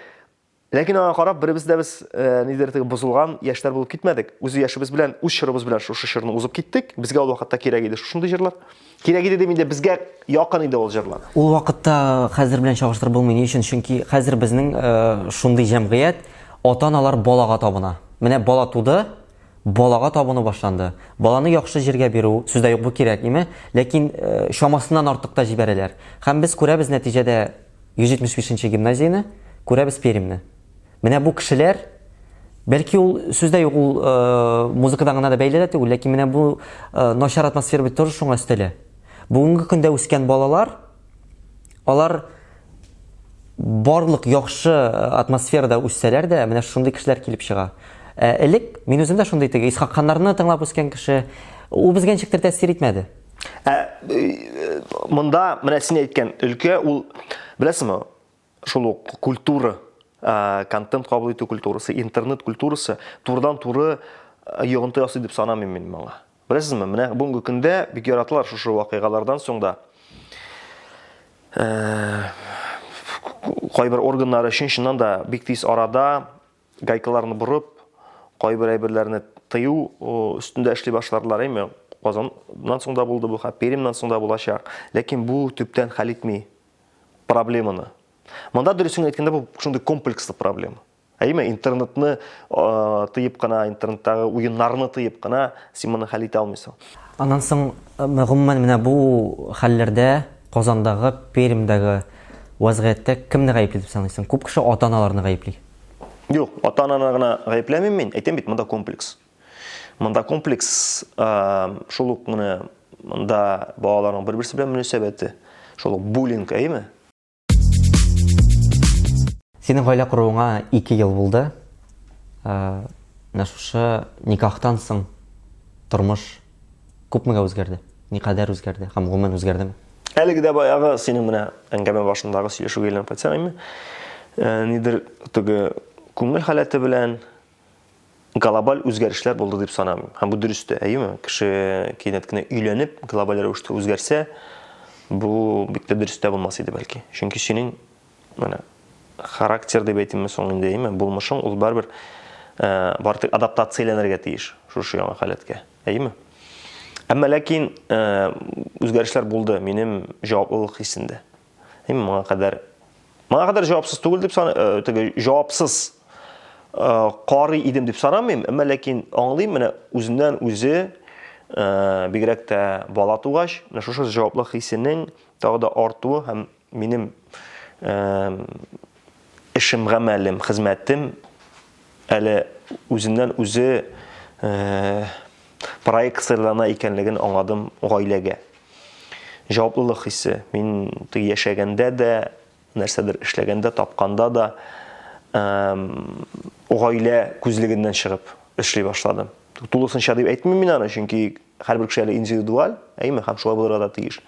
Ләкин аңа карап беребез дә без э, нидер теге бозылган яшьләр булып китмәдек. Үз яшебез белән, үз чорыбыз белән шушы чорны узып киттек. Безгә ул вакытта кирәк иде шушындый җырлар. Кирәк иде дип инде безгә якын иде ул җырлар. Ул вакытта хәзер белән чагыштырып булмый. Ни өчен? Чөнки хәзер безнең э, шундый җәмгыять, ата-аналар балага табына. Менә бала туды, балага табыну башланды. Баланы яхшы җиргә бирү, сүз дә юк, бу кирәк, име? Ләкин э, чамасыннан артык та җибәрәләр. Һәм без күрәбез нәтиҗәдә 175 нче гимназияне, күрәбез Пермьне. Менә бу кешеләр, бәлки ул сүз дә юк, ул э, музыкадан гына да бәйле дә түгел, ләкин менә бу э, начар атмосфера бит тоже шуңа өстәлә. Бүгенге көндә үскән балалар, алар барлык яхшы э, атмосферада үссәләр дә, менә шундый кешеләр килеп чыга. Ә элек мин үзем дә шундый теге Исхакханнарны тыңлап үскән кеше, ул безгә ничектер тәэсир итмәде. Ә э, монда менә син әйткән өлкә ул беләсеңме, шул ук культура, контент кабул итү культурасы, интернет культурасы турыдан-туры йогынты ясый дип санамыйм мин моңа. Беләсезме, менә бүгенге көндә бик яраталар шушы вакыйгалардан соң да кайбер органнар өчен чыннан да бик тиз арада гайкаларны борып, кайбер әйберләрне тыю өстендә эшли башладылар, әйме? Казаннан соң да булды бу, Пермьнан соң да булачак. Ләкин бу төптән хәл итми проблеманы. Монда дөресен әйткәндә бу шундый комплекслы проблема. Әйме, интернетны тыеп кына, интернеттагы уеннарны тыеп кына син моны хәл итә алмыйсың. Аннан соң, гомумән, менә бу хәлләрдә Казандагы, Пермьдәге вәзгыятьтә кемне гаепле дип саныйсың? Күп кеше ата-аналарны гаепли. Юк, ата-ананы гына гаепләмим мин. Әйтәм бит, монда комплекс. Монда комплекс, шул ук менә монда балаларның бер-берсе белән мөнәсәбәте, шул ук буллинг, әйеме? Синең гаилә коруыңа 2 ел булды. Менә шушы никахтан соң тормыш күпмегә үзгәрде? Никадәр үзгәрде һәм гомумән үзгәрдеме? Әлеге дә баягы синең менә әңгәмә башындагы сөйләшүгә әйләнеп кайтсак, әйме? Нидер теге күңел халәте белән глобаль үзгәрешләр булды дип санамыйм. Һәм бу дөрес тә, әйеме? Кеше кинәт кенә өйләнеп, глобаль рәвештә үзгәрсә, бу бик тә дөрес тә булмас иде бәлки. Чөнки синең менә характер дип әйтимме соң инде, әйеме? Булмышың ул барыбер э, бары тик адаптацияләнергә тиеш шушы яңа халәткә, әйеме? Әмма ләкин э, үзгәрешләр булды минем җаваплылык хисендә. Мин моңа кадәр моңа кадәр җавапсыз түгел дип сан, э, теге җавапсыз э, карый идем дип санамыйм, әмма ләкин аңлыйм, менә үзеннән үзе э, бигрәк тә бала тугач, менә шушы җаваплы хисенең тагы да артуы һәм минем эшем, гамәлем, хезмәтем әле үзеннән үзе проекцияләнә икәнлеген аңладым гаиләгә. Җаваплылык хисе. Мин теге яшәгәндә дә, нәрсәдер эшләгәндә, тапканда да гаилә күзлегеннән чыгып эшли башладым. Тулысынча дип әйтмим мин аны, чөнки һәрбер кеше әле индивидуаль, әйме, һәм шулай булырга да тиеш.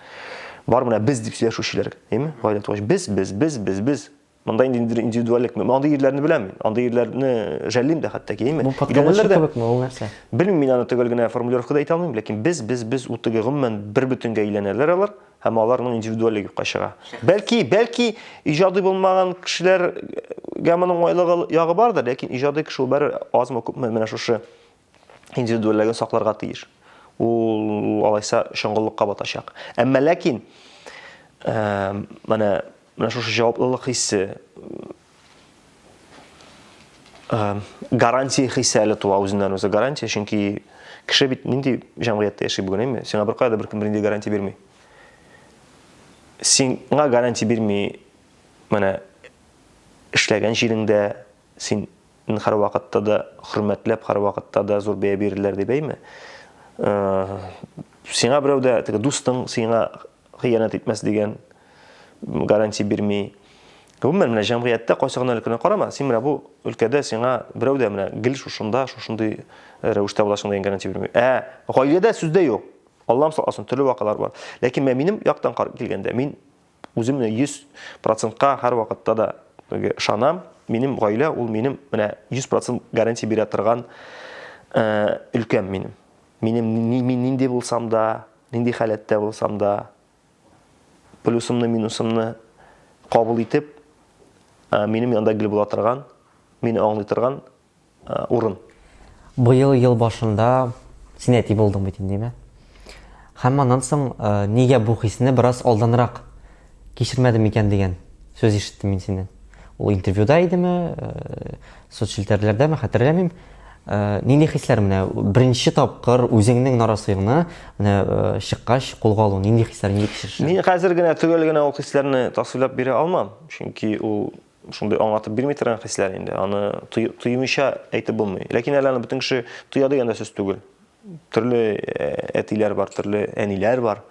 Бар менә без дип сөйләшүчеләр, әйме, гаилә тугач, без, без, без, без, без. Монда инде индивидуальлек. Мин андый ирләрне беләм мин. Андый ирләрне жәллим дә хәтта ки, әйме? Бу подкаблучик кебекме ул нәрсә? Белмим, мин аны төгәл генә формулировкада әйтә алмыйм, ләкин без, без, без ул теге гомумән бер бөтенгә әйләнәләр алар һәм аларның индивидуальлеге юкка чыга. Бәлки, бәлки иҗади булмаган кешеләргә моның уңайлыгы ягы бардыр, ләкин иҗади кеше ул бәрібер азмы күпме менә шушы индивидуальлеген сакларга тиеш. Ул алайса чоңгыллыкка батачак. Әмма ләкин менә менә шушы җаваплылык хисе гарантия хисе әле туа үзеннән үзе гарантия, чөнки кеше бит нинди җәмгыятьтә яши бүген, әйме? Сиңа беркая да беркем бернинди гарантия бирми. Сиңа гарантия бирми менә эшләгән җиреңдә син һәрвакытта да хөрмәтләп, һәрвакытта да зур бәя бирерләр дип әйме? Сиңа берәү дә теге дустың сиңа хыянәт итмәс дигән гарантия бирми. Гомумән, менә җәмгыятьтә кайсы гына өлкәне карама, син менә бу өлкәдә сиңа берәү дә менә гел шушында, шушындый рәвештә буласың дигән гарантия бирми. Ә гаиләдә сүз дә юк. Аллам сакласын, төрле вакыйлар бар. Ләкин менә минем яктан килгәндә, мин Үзем менә 100 процентка һәрвакытта да ышанам. Минем гаилә ул минем менә 100 процент гарантия бирә торган э, өлкәм минем. Минем мин нинди булсам да, нинди халәттә булсам да, плюсымны, минусымны кабул итеп, э, минем янда гел була торган, мине аңлый торган урын. Быел ел башында син әти булдың бит инде, димә. Һәм аннан соң нигә бу хисне бераз алданрак кичермәдем икән дигән сүз ишеттем мин синнән. Ул интервьюда идеме, соцчелтәрләрдәме, хәтерләмим. Нинди хисләр менә беренче тапкыр үзеңнең нарасыеңны менә чыккач кулга алу, нинди хисләр, нинди кичерешләр? Мин хәзер генә төгәл генә ул хисләрне тасвирлап бирә алмам, чөнки ул шундый аңлатып бирми торган хисләр инде. Аны тоймыйча әйтеп булмый. Ләкин әле аны бөтен кеше тоя дигән дә сүз түгел. Төрле э, әтиләр бар, төрле әниләр бар.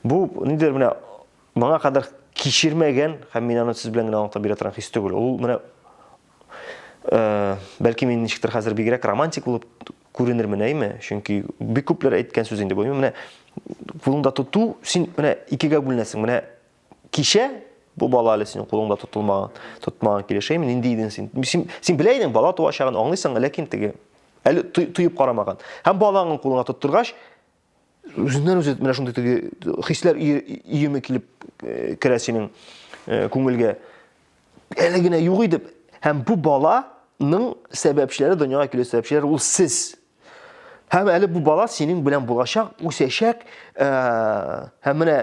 Бу ниндидер менә моңа кадәр кичермәгән һәм мин аны сүз белән генә аңлатып бирә торган хис түгел. Ул менә э, бәлки мин ничектер хәзер бигрәк романтик булып күренермен, әйме? Чөнки бик күпләр әйткән сүз инде бу. Менә кулыңда тоту, син менә икегә бүленәсең. Менә Кичә бу бала әле синең кулыңда тотылмаган, тотмаган килеш, әйме, нинди идең син? Син, син белә идең, бала туачагын аңлыйсың, ләкин теге әле тоеп карамаган. Һәм балаңны кулыңа тоттыргач, үзеннән үзе менә шундый теге хисләр өеме килеп э, керә синең э, күңелгә. Әле генә юк иде. Һәм бу баланың сәбәпчеләре, дөньяга килү сәбәпчеләре ул сез. Һәм әле бу бала синең белән булачак, үсәчәк, э, һәм менә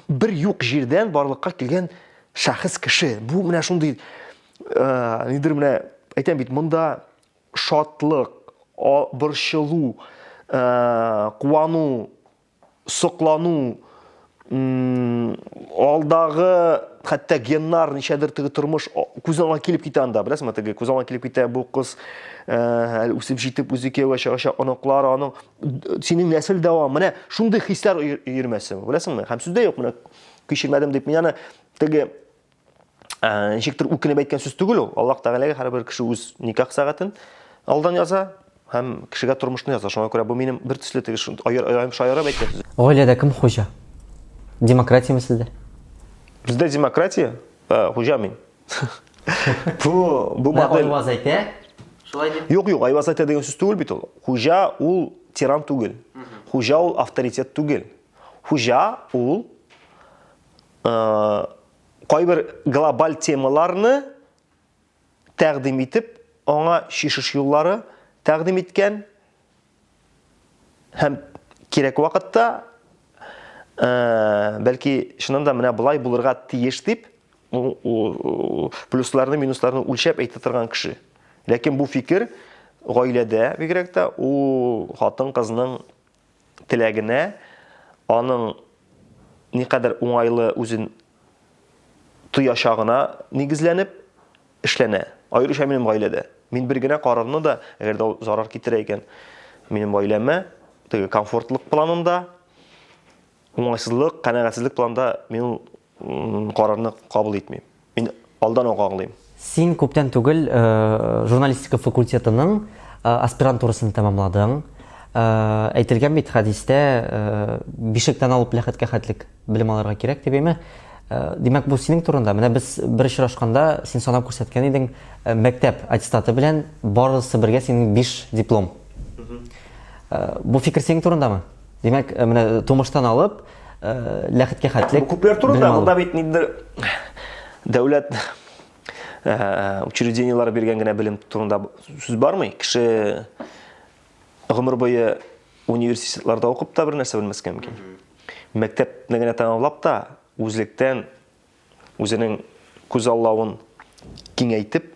бер юк җирдән барлыкка килгән шәхес кеше. Бу менә шундый э, нидер менә әйтәм бит, монда шатлык, борчылу, э, куану, соклану, Алдагы хәтта геннар ничәдер теге тормыш күз алдына килеп китә анда, беләсеңме, теге күз алдына килеп китә бу кыз әле үсеп җитеп үзе кияүгә чыгачак, оныклар аның синең нәсел дәвам. Менә шундый хисләр өермәсе, беләсеңме? Һәм сүз дә юк, менә кичермәдем дип мин аны теге ничектер үкенеп әйткән сүз түгел ул. Аллаһ Тәгаләгә һәрбер кеше үз никах сәгатен алдан яза һәм кешегә тормышны яза. Шуңа күрә бу минем бер төсле теге шаярып әйткән сүз. Гаиләдә кем хуҗа? Демократияме сездә? Бездә демократия, хуҗа мин. Бу бу модель. Айваз әйтә. Шулай дип. Юк, юк, Айваз әйтә дигән сүз түгел бит ул. Хуҗа ул тиран түгел. Хуҗа ул авторитет түгел. Хуҗа ул кайбер глобаль темаларны тәкъдим итеп, аңа чишеш юллары тәкъдим иткән һәм кирәк вакытта э, бәлки чыннан да менә болай булырга тиеш дип плюсларны, минусларны үлчәп әйтә торган кеше. Ләкин бу фикер гаиләдә бигрәк тә ул хатын-кызның теләгенә, аның никадәр уңайлы үзен тоячагына нигезләнеп эшләнә. Аеруча минем гаиләдә. Мин бер генә карарны да, әгәр дә ул зарар китерә икән, минем гаиләмә, теге комфортлык планында, уңайсызлык, канәгатьсезлек планында мин ул карарны кабул итмим. Мин алдан ук аңлыйм. Син күптән түгел журналистика факультетының аспирантурасын тәмамладың. Әйтелгән бит хәдистә, бишектән алып ләхеткә хәтлек белем алырга кирәк дип, әйме? Димәк, бу синең турында. Менә без бер очрашканда син санап күрсәткән идең, мәктәп аттестаты белән барысы бергә синең 5 диплом. Бу фикер синең турындамы? Димәк, менә тумыштан алып, ләхеткә хәтлек. Бу күпләр турында, монда бит ниндидер дәүләт учреждениеләре биргән генә белем турында сүз бармый. Кеше гомер буе университетларда укып та бер нәрсә белмәскә мөмкин. Мәктәпне генә тәмамлап та, үзлектән үзенең күзаллавын киңәйтеп,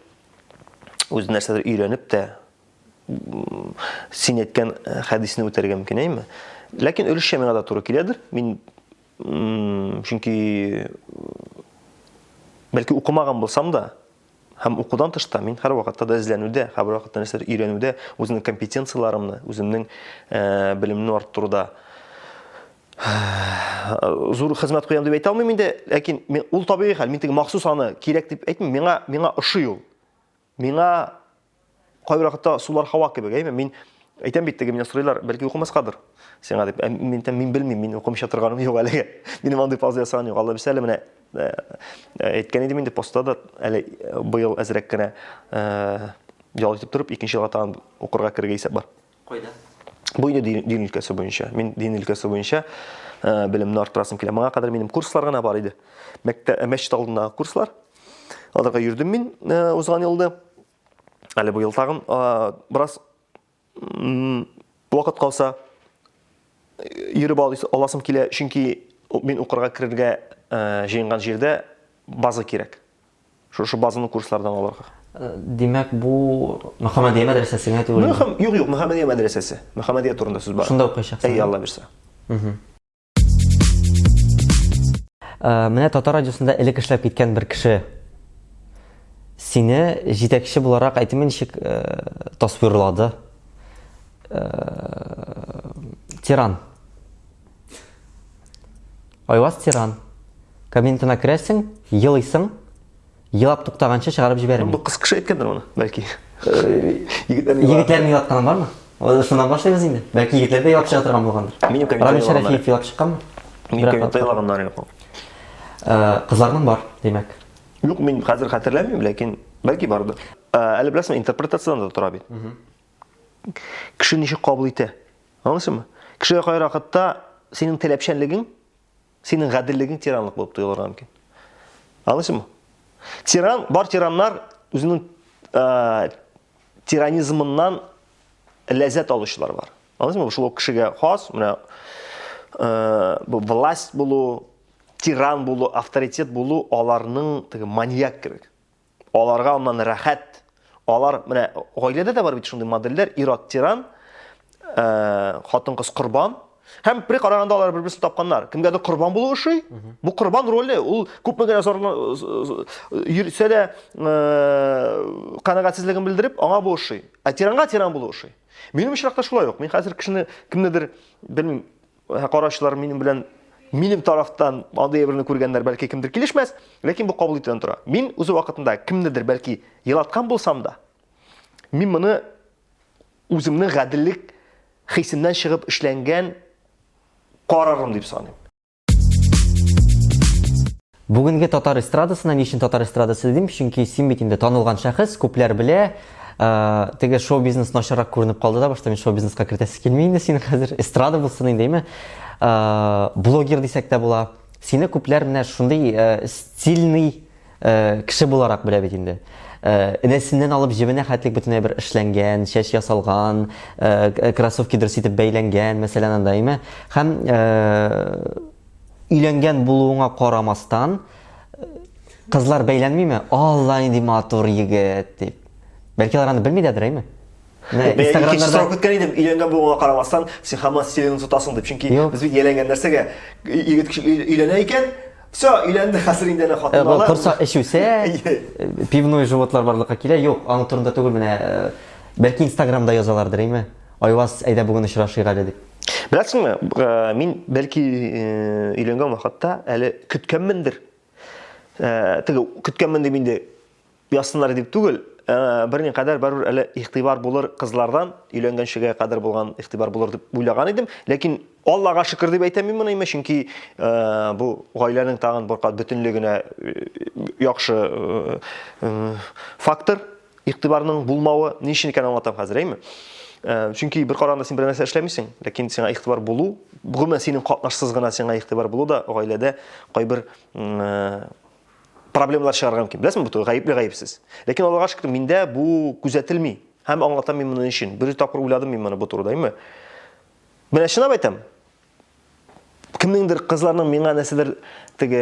үзе нәрсәдер өйрәнеп тә син әйткән э, хәдисне үтәргә мөмкин, әйме? Ләкин өлешчә миңа да туры киләдер. Мин чөнки бәлки укымаган булсам да, һәм укудан тыш та мин һәрвакытта да эзләнүдә, һәрвакытта нәрсәдер өйрәнүдә, үземнең компетенцияләремне, үземнең э, белемне арттыруда зур хезмәт куям дип әйтә алмыйм инде, ләкин мин, ул табигый хәл, мин теге махсус аны кирәк дип әйтмим, миңа миңа ошый ул. Миңа кайбер вакытта сулар һава кебек, әйме? Мин әйтәм бит, теге миннән сорыйлар, бәлки укымаскадыр сиңа дип. Ә мин әйтәм, мин белмим, мин укымыйча торганым юк әлегә. Минем андый пауза ясаган юк. Алла бирсә әле менә э, э, әйткән идем инде постта да әле э, быел әзрәк кенә ял итеп торып, икенче елга тагын укырга керергә исәп бар. Кайда? Бу инде дин, дин өлкәсе буенча. Мин дин өлкәсе буенча белемне арттырасым килә. Моңа кадәр минем курслар гына бар иде. Мәктәп, мәчет алдындагы курслар. Аларга йөрдем мин узган елда. Әле быел тагын бераз вакыт калса йөреп аласым килә, чөнки мин укырга керергә җыенган җирдә база кирәк. Шушы базаны курслардан алырга. Димәк, бу Мөхәммәдия мәдрәсәсе генә түгел. Мөхәм, юк, юк, Мөхәммәдия мәдрәсәсе. Мөхәммәдия турында сүз бара. Шунда укыячаксың. Әй, Алла бирсә. Менә Татар радиосында элек эшләп киткән бер кеше сине җитәкче буларак әйтеме ничек тасвирлады? Тиран. Айваз тиран. Кабинетына керәсең, елыйсың, елап туктаганчы чыгарып җибәрми. Бу кыз кеше әйткәндер моны, бәлки. Егетләрне Егетләрне елатканы бармы? Шуннан башлыйбыз инде. Бәлки егетләр дә елап чыга торган булгандыр. Минем кабинетта Рамил Шәрәфиев елап чыкканмы? Минем кабинетта елаганнар юк. Кызларның бар, димәк. Юк, мин хәзер хәтерләмим, ләкин бәлки бардыр. Әле беләсеңме, интерпретациядән дә тора бит. Кеше ничек кабул итә? Аңлыйсыңмы? Кешегә кайбер вакытта синең таләпчәнлегең, синең гаделлегең тиранлык булып тоелырга мөмкин. Аңлыйсыңмы? Тиран, бар тираннар үзенең э, тиранизмыннан ләззәт алучылар бар. Аңлыйсыңмы? Шул ук кешегә хас, менә э, бу власть булу, тиран булу, авторитет булу аларның теге маньяк кебек. Аларга аннан рәхәт. Алар менә гаиләдә дә бар бит шундый модельләр, ир-ат тиран, э, хатын-кыз корбан. Һәм бер караганда алар бер-берсен тапканнар. Кемгәдер корбан булу ошый. Бу корбан роле, ул күпме генә зарлана йөрсә дә, канәгатьсезлеген белдереп, аңа бу ошый. Ә тиранга тиран булу ошый. Минем очракта шулай ук. Мин хәзер кешене кемнедер, белмим, караучылар минем белән минем тарафтан андый әйберне күргәннәр, бәлки кемдер килешмәс, ләкин бу кабул итүдән тора. Мин үзе вакытында кемнедер бәлки елаткан булсам да, мин моны үземнең гаделлек хисемнән чыгып эшләнгән карарым дип саныйм. Бүгенге татар эстрадасына ни өчен татар эстрадасы дим? Чөнки син бит инде танылган шәхес, күпләр белә. Э, теге шоу-бизнес начаррак күренеп калды да, башта мин шоу-бизнеска кертәсе килми инде сине хәзер. Эстрада булсын инде, әйме? Э, блогер дисәк тә була. Сине күпләр менә шундый э, стильный кеше буларак белә бит инде. Энәсеннән алып җебенә хәтлек бөтенләй бер эшләнгән, чәч ясалган, кроссовки дөрес итеп бәйләнгән, мәсәлән, анда, әйме? Һәм өйләнгән булуыңа карамастан, кызлар бәйләнмиме? Алла, нинди матур егет дип. Бәлки алар аны белми дәдер, әйме? Менә икенче сорау көткән идем, өйләнгән булуыңа карамастан, син һаман стилеңне тотасың дип. Чөнки без бит ияләнгән нәрсәгә егет кеше өйләнә икән, все, өйләнде, хәзер инде әнә хатын ала. Корсак эч үсә, пивной животлар барлыкка килә. Юк, аның турында түгел менә. Бәлки Инстаграмда язалардыр, әйме? Айваз, әйдә бүген очрашыйк әле дип. Беләсеңме, мин бәлки өйләнгән вакытта әле көткәнмендер. Теге көткәнмен дип инде Язсыннар дип түгел, берникадәр барыбер әле игътибар булыр кызлардан, өйләнгәнчегә кадәр булган игътибар булыр дип уйлаган идем. Ләкин Аллага шөкер дип әйтәм мин моны, имеш, чөнки бу гаиләнең тагын бер кат бөтенлегенә яхшы фактор игътибарның булмавы ни өчен икәнен аңлатам хәзер, әйме? Чөнки бер караганда син бер нәрсә эшләмисең, ләкин сиңа игътибар булу, гомумән синең катнашсыз гына сиңа игътибар булу да гаиләдә кайбер проблемалар чыгарырга мөмкин. Беләсеңме, бу гаепле гаепсез. Ләкин Аллага шөкер, миндә бу күзәтелми. Һәм аңлатам мин моны өчен. Бер тапкыр уйладым мин моны бу турыда, әйме? Менә чынлап әйтәм. Кемнеңдер кызларның миңа нәрсәдер теге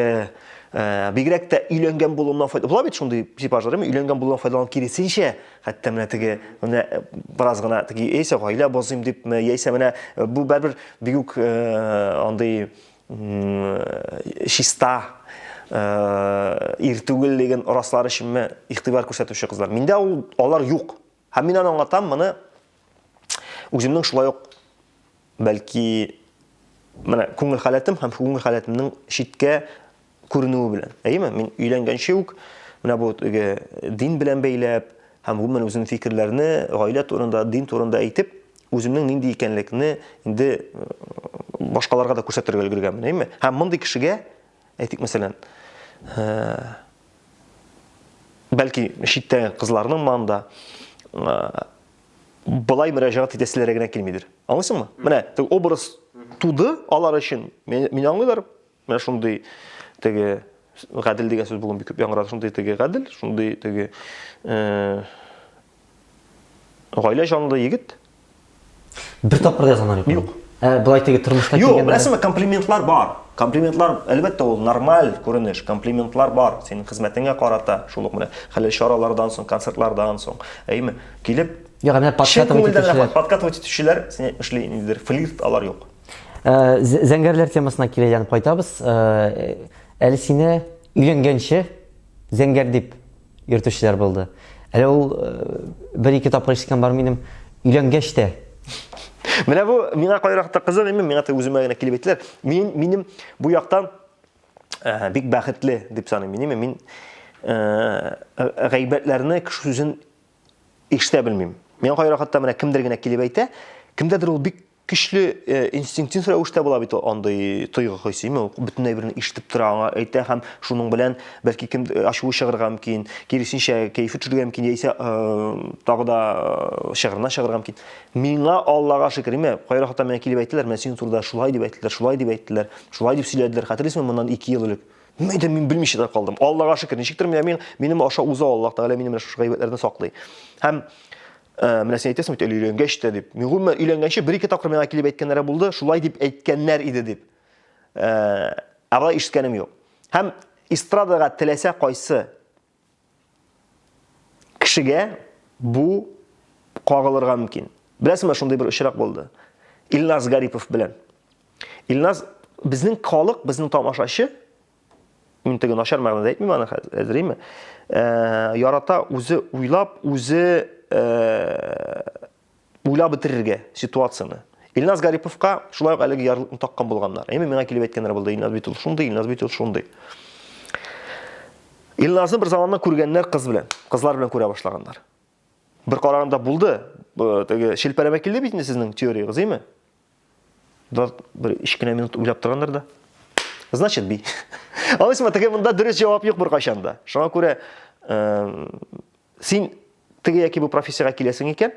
э, бигрәк тә өйләнгән булуымнан файда. Була бит шундый типажлар, әйме? Өйләнгән булуымнан файдаланып киресенчә, хәтта менә теге менә э, бераз гына теге яисә гаилә бозыйм дипме, яисә менә э, бу бәрбер бик үк андый чиста ир түгеллеген раслар өченме игътибар күрсәтүче кызлар. Миндә ул алар юк. Һәм мин аны аңлатам, моны үземнең шулай ук бәлки менә күңел халәтем һәм күңел халәтемнең читкә күренүе белән. Әйеме? Мин өйләнгәнче үк менә бу теге дин белән бәйләп һәм гомумән үземнең фикерләрне гаилә турында, дин турында әйтеп, үземнең нинди икәнлекне инде э, башкаларга да күрсәтергә өлгергәнмен, әйеме? Һәм мондый кешегә, әйтик, мәсәлән, э, бәлки читтәге кызларның монда э, былай мөрәҗәгать итәселәре генә килмидер. Аңлыйсыңмы? Менә теге образ туды алар өчен. Мине аңлыйлар. Менә шундый теге гадел дигән сүз бүген бик күп яңгырады. Шундый теге гадел, шундый теге э, гаилә җанлы егет. Бер тапкыр да язганнар юк. Юк. Ә, былай теге тормышта Юк, беләсеңме, комплиментлар бар. Комплиментлар, әлбәттә, ул нормаль күренеш. Комплиментлар бар. Синең хезмәтеңә карата, шул ук менә хәләл чаралардан соң, концертлардан соң, әйеме, килеп Юк, ә менә подкатывать итүчеләр. Подкатывать итүчеләр, син әйтмешли, ниндидер флирт алар юк. Э, зәңгәрләр темасына кире әйләнеп кайтабыз. Э, әле сине өйләнгәнче зәңгәр дип йөртүчеләр булды. Әле ул э, бер-ике тапкыр ишеткән бар минем өйләнгәч тә. Менә бу миңа кайракта кызык, именно миңа үземә генә килеп әйттеләр. Мин минем бу яктан бик бәхетле дип саныйм. Минем мин гайбәтләрне кеше сүзен ишетә белмим. Миңа кайракта менә кемдер генә килеп әйтә, кемдәдер ул бик Көчле э, инстинктив рәвештә була бит ул андый тойгы хисе, ул бөтен әйберне ишетеп тора, аңа әйтә һәм шуның белән бәлки кем э, ачуы чыгарга мөмкин, киресенчә кәефе төшергә мөмкин, яисә э, тагы да чыгырына чыгарга мөмкин. Миңа Аллага шөкер, име, кайрак хатта миңа килеп әйттеләр, менә синең турыда шулай дип әйттеләр, шулай дип әйттеләр, шулай дип сөйләделәр. Хәтерлисеңме, моннан 2 ел элек. Мин әйтәм, мин белмичә дә калдым. Аллага шөкер, ничектер менә мин минем аша уза Аллаһ Тәгалә мине менә шушы гайбәтләрдән саклый. Һәм Э, менә син әйтәсең бит әле өйләнгәч тә дип. Мин гомумән өйләнгәнче бер-ике тапкыр миңа килеп әйткәннәре булды, шулай дип әйткәннәр иде дип. Э, ә болай ишеткәнем юк. Һәм эстрадага теләсә кайсы кешегә бу кагылырга мөмкин. Беләсеңме, шундый бер очрак булды. Илназ Гарипов белән. Илназ, безнең халык, безнең тамашачы, мин теге начар мәгънәдә әйтмим аны хәзер, әйме? Э, ярата үзе уйлап, үзе э, уйлап бетерергә ситуацияне. Илназ Гариповка шулай ук әлеге ярлыкны таккан булганнар. Әйме, миңа килеп әйткәннәр булды, Илназ бит ул шундый, Илназ бит ул шундый. Илназны бер заманнан күргәннәр кыз белән, кызлар белән күрә башлаганнар. Бер караганда булды, теге шелпәрәмә килде бит инде сезнең теориягез, әйме? Да бер өч кенә минут уйлап торганнар да. Значит, би. Алайсымы, теге монда дөрес җавап юк беркайчан да. Шуңа күрә э, син теге яки бу профессиягә киләсең икән,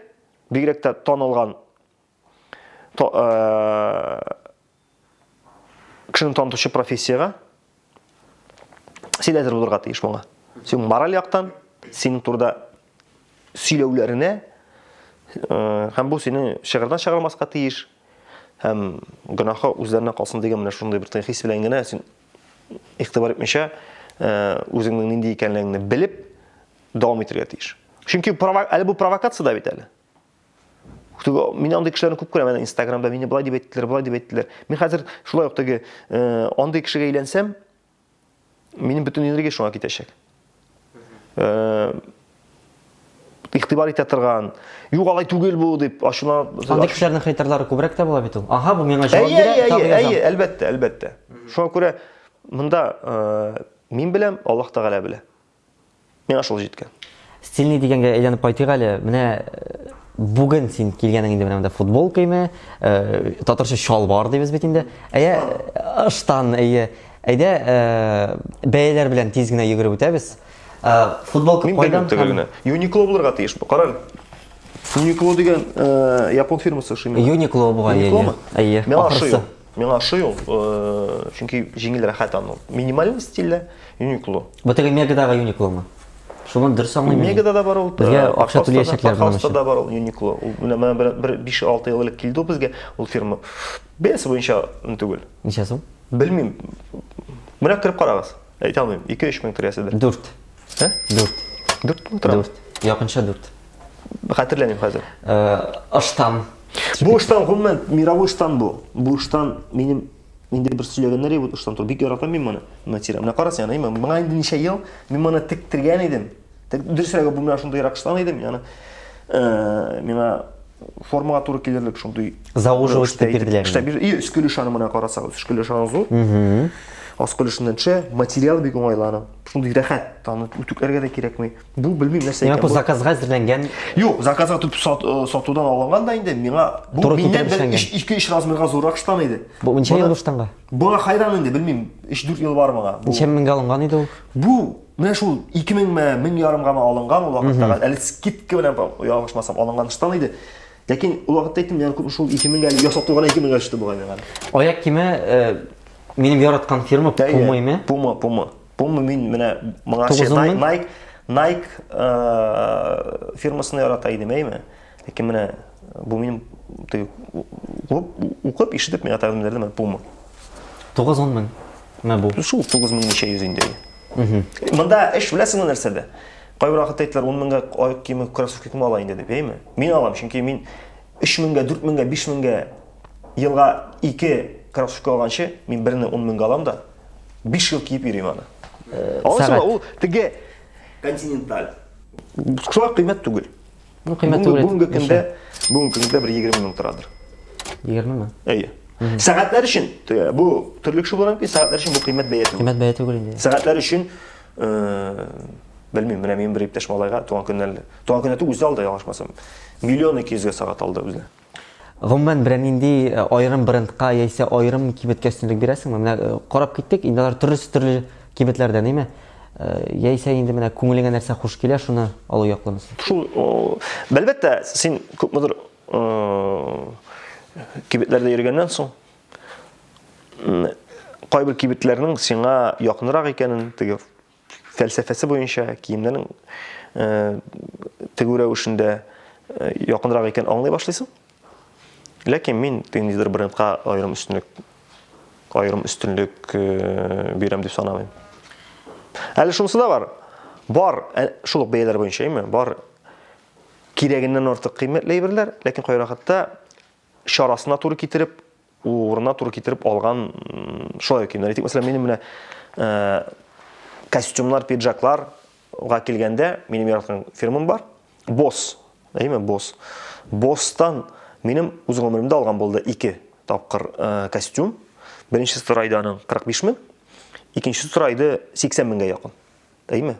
бигрәк тә танылган то, э, кешене танытучы профессиягә син әзер булырга тиеш моңа. Син мораль яктан, синең турыда сөйләүләренә э, һәм бу сине чыгырдан чыгармаска тиеш һәм гөнаһы үзләренә калсын дигән менә шундый бер хис белән генә син игътибар итмичә э, үзеңнең нинди икәнлегеңне белеп дәвам итәргә тиеш. Чөнки әле бу провокация да бит әле. Мин андый кешеләрне күп күрәм, әнә Инстаграмда мине болай дип әйттеләр, болай дип әйттеләр. Мин хәзер шулай ук теге э, андый кешегә әйләнсәм, минем бөтен энергия шуңа китәчәк. Э, игътибар итә торган, юк алай түгел бу дип ачулана. Андый кешеләрнең хейтерлары күбрәк тә була бит ул. Ага, бу миңа җавап бирә, әйе, әйе, әйе, әлбәттә, әлбәттә. Шуңа күрә монда э, мин беләм, Аллаһ Тәгалә белә. Миңа шул җиткән. Стильный дигәнгә әйләнеп кайтыйк әле. Менә э, бүген син килгәнең инде менә монда футболка име, э, татарча чалбар дибез бит инде. Әйе, ыштан, әйе. Әйдә, э, бәяләр белән тиз генә йөгереп үтәбез. Футболка Мин кайдан? Мин генә. Uniqlo булырга тиеш бу. Кара әле. Uniqlo дигән япон фирмасы ошый миңа. Uniqlo бугай. Uniqlo-мы? Әйе. Миңа ошый. Миңа ошый ул, чөнки җиңел рәхәт аның. Минималь стильдә Uniqlo. Бу теге Мегадагы Uniqlo-мы? Шуны дөрес аңлыйм. Мегада да бар ул. Безгә акча түләячәкләр моның өчен. да бар ул Uniqlo. Ул менә менә бер, бер 5-6 ел элек килде ул безгә ул фирма. Бәясе буенча түгел. Ничә сум? Белмим. Менә кереп карагыз. Әйтә алмыйм. 2-3 мең тирәседер. 4. Ә? 4. 4 мең тора. 4. Якынча 4. Хәтерләмим хәзер. Э, ыштан. Бу ыштан гомумән мировой ыштан бу. Бу ыштан минем инде бер сөйләгәннәр бу ыштан турында. Бик яратам мин моны. Материал. Менә кара син, әйме, моңа инде ничә ел мин моны тектергән идем. Дөресрәге бу менә шундыйрак ыштан иде, мин аны э, миңа формага туры килерлек шундый зауживать итеп бирделәр. Эшләп бир. И өске өлеше аны менә карасагыз, өске өлеше аның зур. Аскы өлешеннән төшә, материал бик уңайлы аның. Шундый рәхәт, аны үтүкләргә дә кирәкми. Бу белмим нәрсә икән. Бу заказга әзерләнгән. Юк, заказга төп сат, э, сатудан алынган да инде миңа бу миннән бер 2-3 размерга зуррак штан иде. Бу ничә ел бу штанга? Буңа хайран инде, белмим, 3-4 ел бар моңа. Ничә меңгә алынган иде ул? Бу менә шул 2000 ме, 1000 ярымгамы алынган ул вакытта. Әле скидка белән ялгышмасам алынган штан иде. Ләкин ул вакытта әйттем, миңа күпме шул 2000 гә әле ясап куйган 2000 гә төште бугай миңа. Аяк киеме э, минем яраткан фирма Puma име? Puma, Puma. Puma мин менә моңарчы Nike Nike э, фирмасын ярата идем, әйме? Ләкин менә бу минем теге укып, ишетеп миңа тәкъдим ителде менә Puma. 9-10 мең. Менә бу. Шул 9 мең ничә йөз инде. Монда эш беләсеңме нәрсәдә? Кайбер вакытта әйттеләр, 10 меңгә аяк киеме, кроссовки кем ала инде дип, әйме? Мин алам, чөнки мин 3 меңгә, 4 меңгә, 5 меңгә елга 2 кроссовка алганчы, мин берне 10 меңгә алам да, 5 ел киеп йөрим аны. Э, Аласыңмы? Ул теге континенталь. Шулай кыйммәт түгел. Ну, кыйммәт түгел. Бүгенге көндә, бүгенге көндә бер 20 мең торадыр. 20 мең? Әйе. Сәгатьләр өчен, бу төрле кеше булган мөмкин, сәгатьләр өчен бу кыйммәт бәя түгел. Кыйммәт бәя түгел инде. Сәгатьләр өчен, э, белмим, менә минем бер иптәш малайга туган көннәрендә, туган көнне түгел, үзе алды, ялгышмасам, миллион ике йөзгә сәгать алды үзенә. Гомумән, берәр нинди э, аерым брендка яисә аерым кибеткә өстенлек бирәсеңме? Менә э, карап киттек, инде алар төрлесе төрле кибетләрдән, әйме? Э, яисә инде менә күңелеңә нәрсә хуш килә, шуны алу яклымысың? Шул, әлбәттә, син күпмедер кибетләрдә йөргәннән соң, кайбер кибетләрнең сиңа якынрак икәнен, теге фәлсәфәсе буенча киемнәрнең э, тегү рәвешендә э, якынрак икән аңлый башлыйсың. Ләкин мин ниндидер брендка аерым өстенлек аерым өстенлек э, бирәм дип санамыйм. Әле шунысы да бар. Бар, шул ук бәяләр буенча, әйме? Бар кирәгеннән артык кыйммәтле әйберләр, ләкин кайвакытта чарасына туры китереп урынына туры китереп алган шулай киемнәр. Әйтик, мәсәлән, минем менә костюмнар, пиджакларга килгәндә, минем яраткан фирмам бар. Босс. Әйеме, Босс. Босстан минем үз гомеремдә алган булды ике тапкыр костюм. Беренчесе тора иде аның 45 мең, икенчесе тора иде 80 меңгә якын. Әйеме?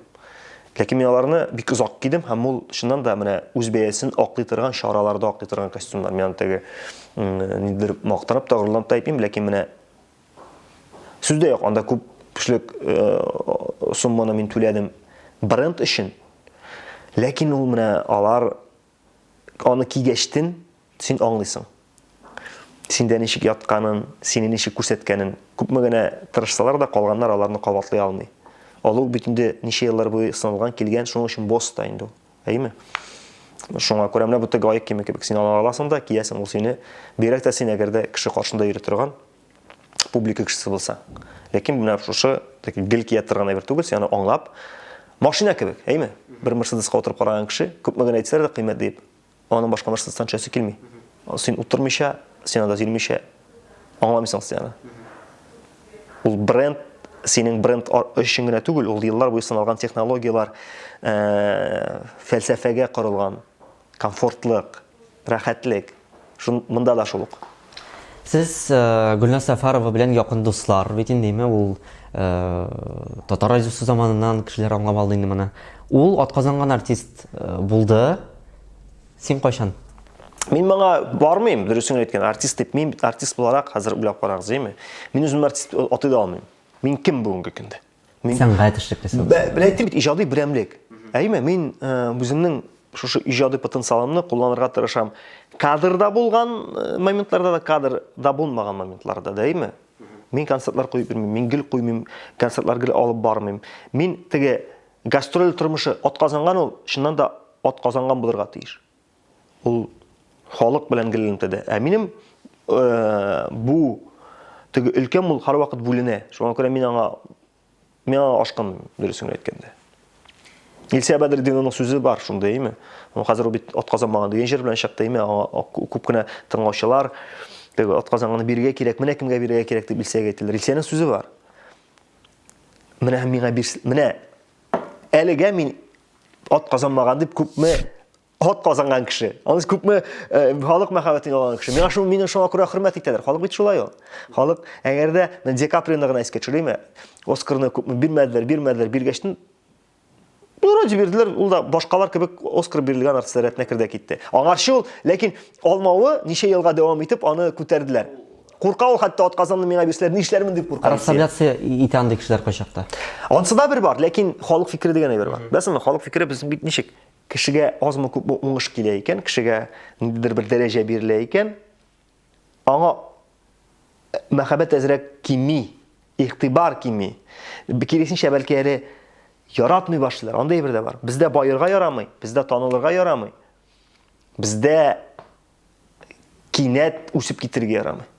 Ләкин мин аларны бик озак кидем һәм ул чыннан да менә үз бәясен аклый торган чараларда аклый торган костюмнар. Мин аны теге нидер мактанып та, горурланып та әйтмим, ләкин менә сүз дә юк, анда күп кешелек сумманы мин түләдем бренд өчен. Ләкин ул менә алар аны кигәчтен син аңлыйсың. Синдә ничек ятканын, сине ничек күрсәткәнен. Күпме генә тырышсалар да, калганнар аларны кабатлый алмый. Алу бит инде ничә еллар буе сыналган, килгән, шуның өчен босс та инде ул. Әйеме? Шуңа күрә менә бу теге аяк киеме кебек. Син аны аласың да, киясең, ул сине, бигрәк тә син әгәр дә кеше каршында йөри торган публика кешесе булса. Ләкин менә шушы теге гел кия торган әйбер түгел, син аны аңлап, машина кебек, әйеме? Бер Мерседеска утырып караган кеше, күпме генә әйтсәләр дә кыйммәт диеп, Аның башка Мерседестан төшәсе килми. Син утырмыйча, син анда йөрмичә аңламыйсың син аны. Ул бренд синең бренд өчен генә түгел, ул еллар буе сыналган технологияләр, э, фәлсәфәгә корылган комфортлык, рәхәтлек. Шун монда да шул ук. Сез э, Гөлназ Сәфәрова белән якын дуслар бит инде, ул э, татар радиосы заманыннан кешеләр аңлап алды инде моны. Ул атказанган артист булды. Син кайчан? Мин моңа бармыйм, дөресен әйткән, артист дип. Мин артист буларак хәзер уйлап карагыз, әйме? Мин үземне артист атый да алмыйм. Мин кем бүгенге көндә? Мин сәнгать эшлеклесе. Менә әйттем бит, иҗади берәмлек. Әйме, мин э, үземнең шушы иҗади потенциалымны кулланырга тырышам. Кадрда булган э, моментларда да, кадрда булмаган моментларда да, әйме? Мин концертлар куеп йөрмим, мин гел куймыйм, концертлар гел алып бармыйм. Мин теге Гастроль тормышы атказанган ул, чыннан да атказанган булырга тиеш. Ул халык белән гел элемтәдә. Ә минем э, бу теге өлкәм ул һәрвакыт бүленә. Шуңа күрә мин аңа мин аңа ашкынмыйм, дөресен әйткәндә. Илсөя Бәдретдинованың сүзе бар шундый, әйеме? Ул хәзер ул бит атказанмаган дигән җыр белән чыкты, әйеме? Аңа күп кенә тыңлаучылар теге атказанганны бирергә кирәк, менә кемгә бирергә кирәк дип Илсөягә әйттеләр. Илсөянең сүзе бар. Менә миңа бирс, менә әлегә мин ат казанмаган дип күпме ат казанган кеше. Аны күпме э, халык мәхәббәтен алган кеше. Миңа шул мине шуңа күрә хөрмәт итәләр. Халык бит шулай ул. Халык әгәр дә Ди Каприоны гына искә төшерәме? Оскарны күпме бирмәделәр, бирмәделәр, биргәчтен Ну, вроде бирделәр, ул да башкалар кебек Оскар бирелгән артистлар рәтенә керде китте. Аңарчы ул, ләкин алмавы ничә елга дәвам итеп, аны күтәрделәр. Курка ул хәтта атказанны миңа бирсәләр, нишләрмен дип курка. Расслабляться итә андый кешеләр кайчакта. Ансы да бер бар, ләкин халык фикере дигән әйбер бар. Беләсеңме, халык фикере безнең бит ничек? Кешегә азмы күпме уңыш килә икән, кешегә ниндидер бер дәрәҗә бирелә икән, аңа мәхәббәт әзрәк кими, игътибар кими. Киресенчә, бәлки әле яратмый башлыйлар. Андый әйбер дә бар. Бездә баерга ярамый, бездә танылырга ярамый. Бездә кинәт үсеп китергә ярамый.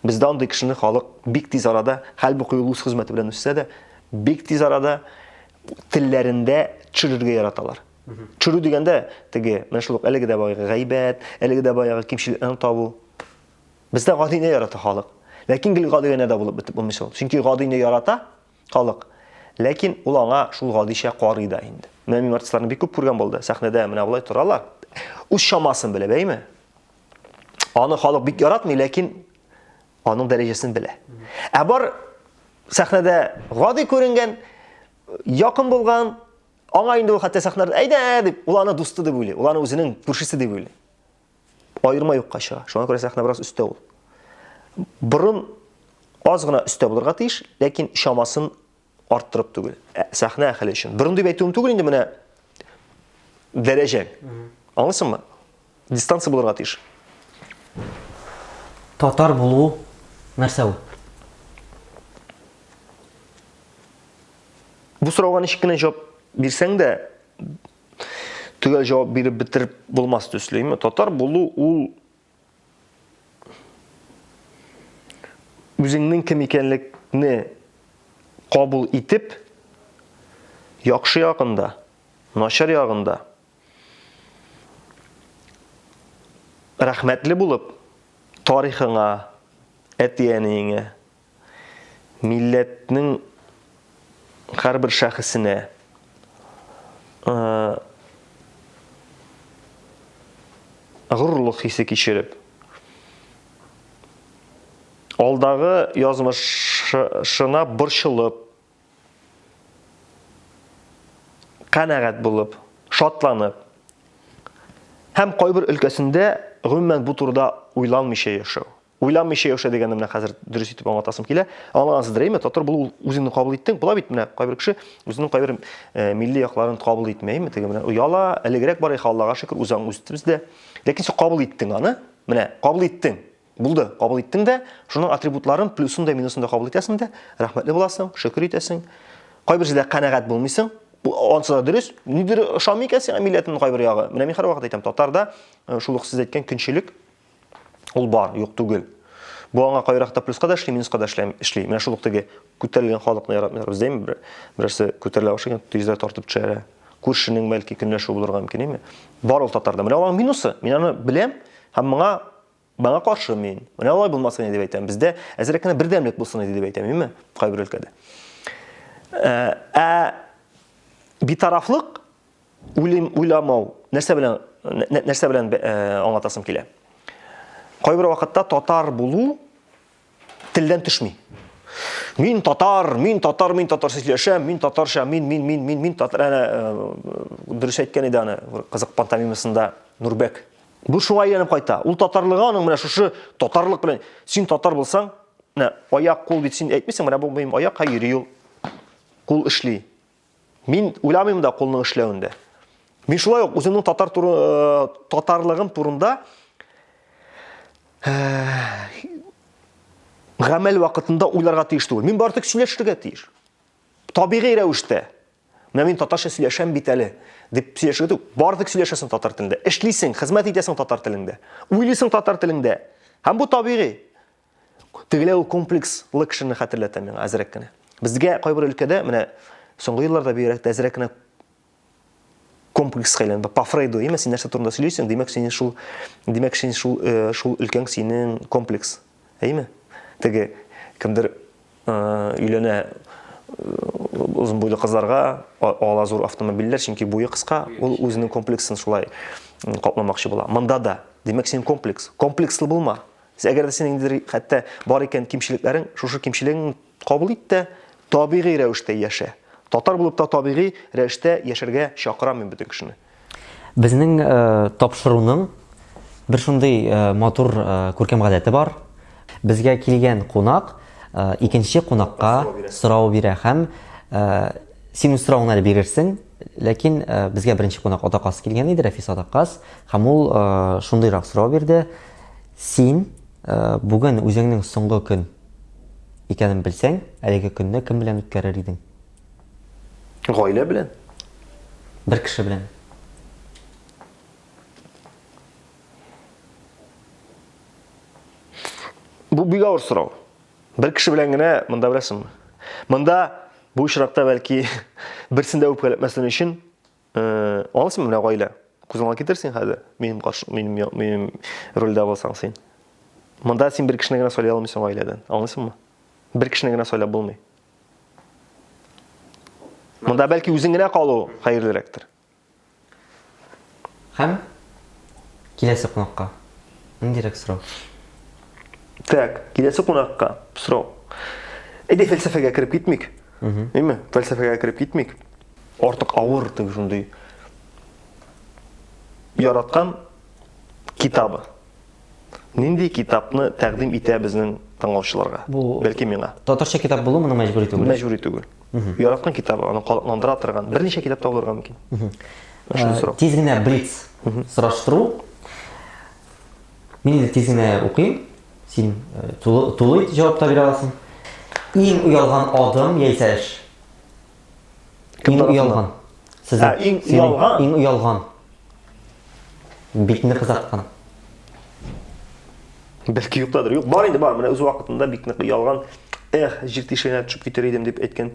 Бездә андый кешене халык бик тиз арада, хәлбуки ул үз хезмәте белән үссә дә, бик тиз арада телләрендә төшерергә яраталар. Төшерү дигәндә, теге, менә шул ук әлеге дә баягы гайбәт, әлеге дә баягы кимчелекләрне табу. Бездә гадине ярата халык. Ләкин гел гади генә дә булып бетеп булмый шул. Чөнки гадине ярата халык. Ләкин ул аңа шул гадичә карый да инде. Менә мин артистларны бик күп күргән булды. Сәхнәдә менә болай торалар. Үз чамасын белеп, әйме? Аны халык бик яратмый, ләкин аның дәрәҗәсен белә. Ә бар сәхнәдә гади күренгән, якын булган, аңа инде ул хәтта сәхнәдә әйдә дип, ул аны дусты дип уйлый, ул аны үзенең күршесе дип уйлый. Аерма юкка чыга. Шуңа күрә сәхнә бераз өстә ул. Борын аз гына өстә булырга тиеш, ләкин чамасын арттырып түгел. Ә, сәхнә әһеле өчен. Борын дип әйтүем түгел инде менә дәрәҗәң. Аңлыйсыңмы? Дистанция булырга тиеш. Татар булу нәрсә ул? Бу сорауга ничек кенә җавап бирсәң дә, төгәл җавап биреп бетереп булмас төсле. Әмма татар булу ул үзеңнең кем икәнлекне кабул итеп, яхшы ягында, начар ягында рәхмәтле булып, тарихыңа, әти-әниеңә, милләтнең һәрбер шәхесенә горурлык хисе кичереп, алдагы язмышына борчылып, канәгать булып, шатланып һәм кайбер өлкәсендә гомумән бу турыда уйланмыйча яшәү. Уйланмыйча яшәү дигәнне менә хәзер дөрес итеп аңлатасым килә. Аңлагансыздыр, әйме? Татар булу үзеңне кабул иттең. Була бит менә кайбер кеше үзенең кайбер э, милли якларын кабул итми, әйме? Теге менә ояла, элегрәк бар иде, Аллага шөкер, үзаң үсте бездә. Ләкин син кабул иттең аны. Менә кабул иттең. Булды, кабул иттең дә, шуның атрибутларын, плюсын да, минусын да кабул итәсең дә, рәхмәтле буласың, шөкер итәсең. Кайбер җирдә канәгать булмыйсың. Бу ансы да дөрес. Нидер ошамый икән сиңа милләтнең кайбер ягы. Менә мин һәрвакыт әйтәм, татарда э, шул ук сез әйткән көнчелек ул бар, юк түгел. Бу аңа кайракта плюска да эшли, минуска да эшли. Менә шул ук теге күтәрелгән халыкны яратмыйлар. Бездә инде бер, берәрсе күтәрелә башлый икән, тизрәк тартып төшерә. Күршенең бәлки көнләшү булырга мөмкин, әйме? Бар ул татарда. Менә аның минусы. Мин аны беләм һәм моңа Моңа каршы мин. Менә алай булмасын иде дип әйтәм. Бездә әзрәк кенә бердәмлек булсын иде дип әйтәм, әйме? Кайбер өлкәдә. Ә, ә битарафлык уйлыйм, уйламау нәрсә белән нәрсә белән э, аңлатасым килә. Кайбер вакытта татар булу телдән төшми. Мин татар, мин татар, мин татарча сөйләшәм, мин татарча, мин, мин, мин, мин, мин татар. Әнә э, дөрес әйткән иде аны кызык пантомимасында Нурбәк. Бу шуңа әйләнеп кайта. Ул татарлыгы аның менә шушы татарлык белән. Син татар булсаң, менә аяк, кул бит син әйтмисең, менә бу минем аяк, һәй йөри ул. Кул эшли. Мин уйламыйм да кулның эшләвен дә. Мин шулай ук үземнең татар туры, э, татарлыгым турында э, гамәл вакытында уйларга тиеш түгел. Мин бары тик сөйләшергә тиеш. Табигый рәвештә. Менә мин татарча сөйләшәм бит әле, дип сөйләшергә түгел. Бары тик сөйләшәсең татар телендә. Эшлисең, хезмәт итәсең татар телендә. Уйлыйсың татар телендә. Һәм бу табигый. Тегеләй ул комплекслы кешене хәтерләтә миңа әзрәк кенә. Безгә кайбер өлкәдә менә соңгы елларда бигрәк тә әзрәк кенә комплекска әйләнде. По Фрейду, имә син нәрсә турында сөйлисең, димәк синең шул, димәк син шул, э, шул өлкәң синең комплекс. Әйме? Теге кемдер Өйләнә озын буйлы кызларга, ала зур автомобильләр, чөнки буе кыска, ул үзенең комплексын шулай капламакчы була. Монда да, димәк, синең комплекс. Комплекслы булма. Әгәр дә синең ниндидер хәтта бар икән кимчелекләрең, шушы кимчелегеңне кабул ит тә, табигый рәвештә яшә. Татар булып та табигый рәвештә яшәргә чакырам мин бөтен кешене. Безнең э, тапшыруның бер шундый э, матур э, күркәм гадәте бар. Безгә килгән кунак э, икенче кунакка сорау бирә һәм э, син үз соравыңны әле бирерсең, ләкин э, безгә беренче кунак Атакас килгән иде, Рәфис Атакас, һәм ул э, шундыйрак сорау бирде. Син э, бүген үзеңнең соңгы көн икәнен белсәң, әлеге көнне кем белән үткәрер идең? Гаилә белән. Бер кеше белән. Бу бик авыр сорау. Бер кеше белән генә монда беләсеңме? Монда бу очракта бәлки берсен дә үпкәләтмәсен өчен, э, аласың менә гаилә. Күз алдына китерсең хәзер, минем каршы, минем минем рольдә булсаң син. Монда син бер кешене генә сайлый алмыйсың гаиләдән. Аңлыйсыңмы? Бер кешене генә сайлап булмый. Монда бәлки үзең генә калу хәерлерәктер. Һәм киләсе кунакка ниндирәк сорау? Так, киләсе кунакка сорау. Әйдә фәлсәфәгә кереп китмик. Әйме? Фәлсәфәгә кереп китмик. Артык авыр теге шундый яраткан китабы. Нинди китапны тәкъдим итә безнең тыңлаучыларга? Бу бәлки миңа. Татарча китап булу моның мәҗбүри түгел. Мәҗбүри түгел. Яраткан китабы, аны канатландыра торган берничә китап та булырга мөмкин. Шуны сорау. Тиз генә блиц сораштыру. Мин инде тиз генә укыйм. Син э, тулы, тулы җавап та бирә аласың. Иң оялган адым яисә эш. Кем иң оялган. Сезнең. Иң оялган. Иң оялган. Битне кызарткан. Бәлки юктадыр. Юк, бар инде, бар. Менә үз вакытында бик нык оялган. Эх, җир тишегенә төшеп китер идем дип әйткән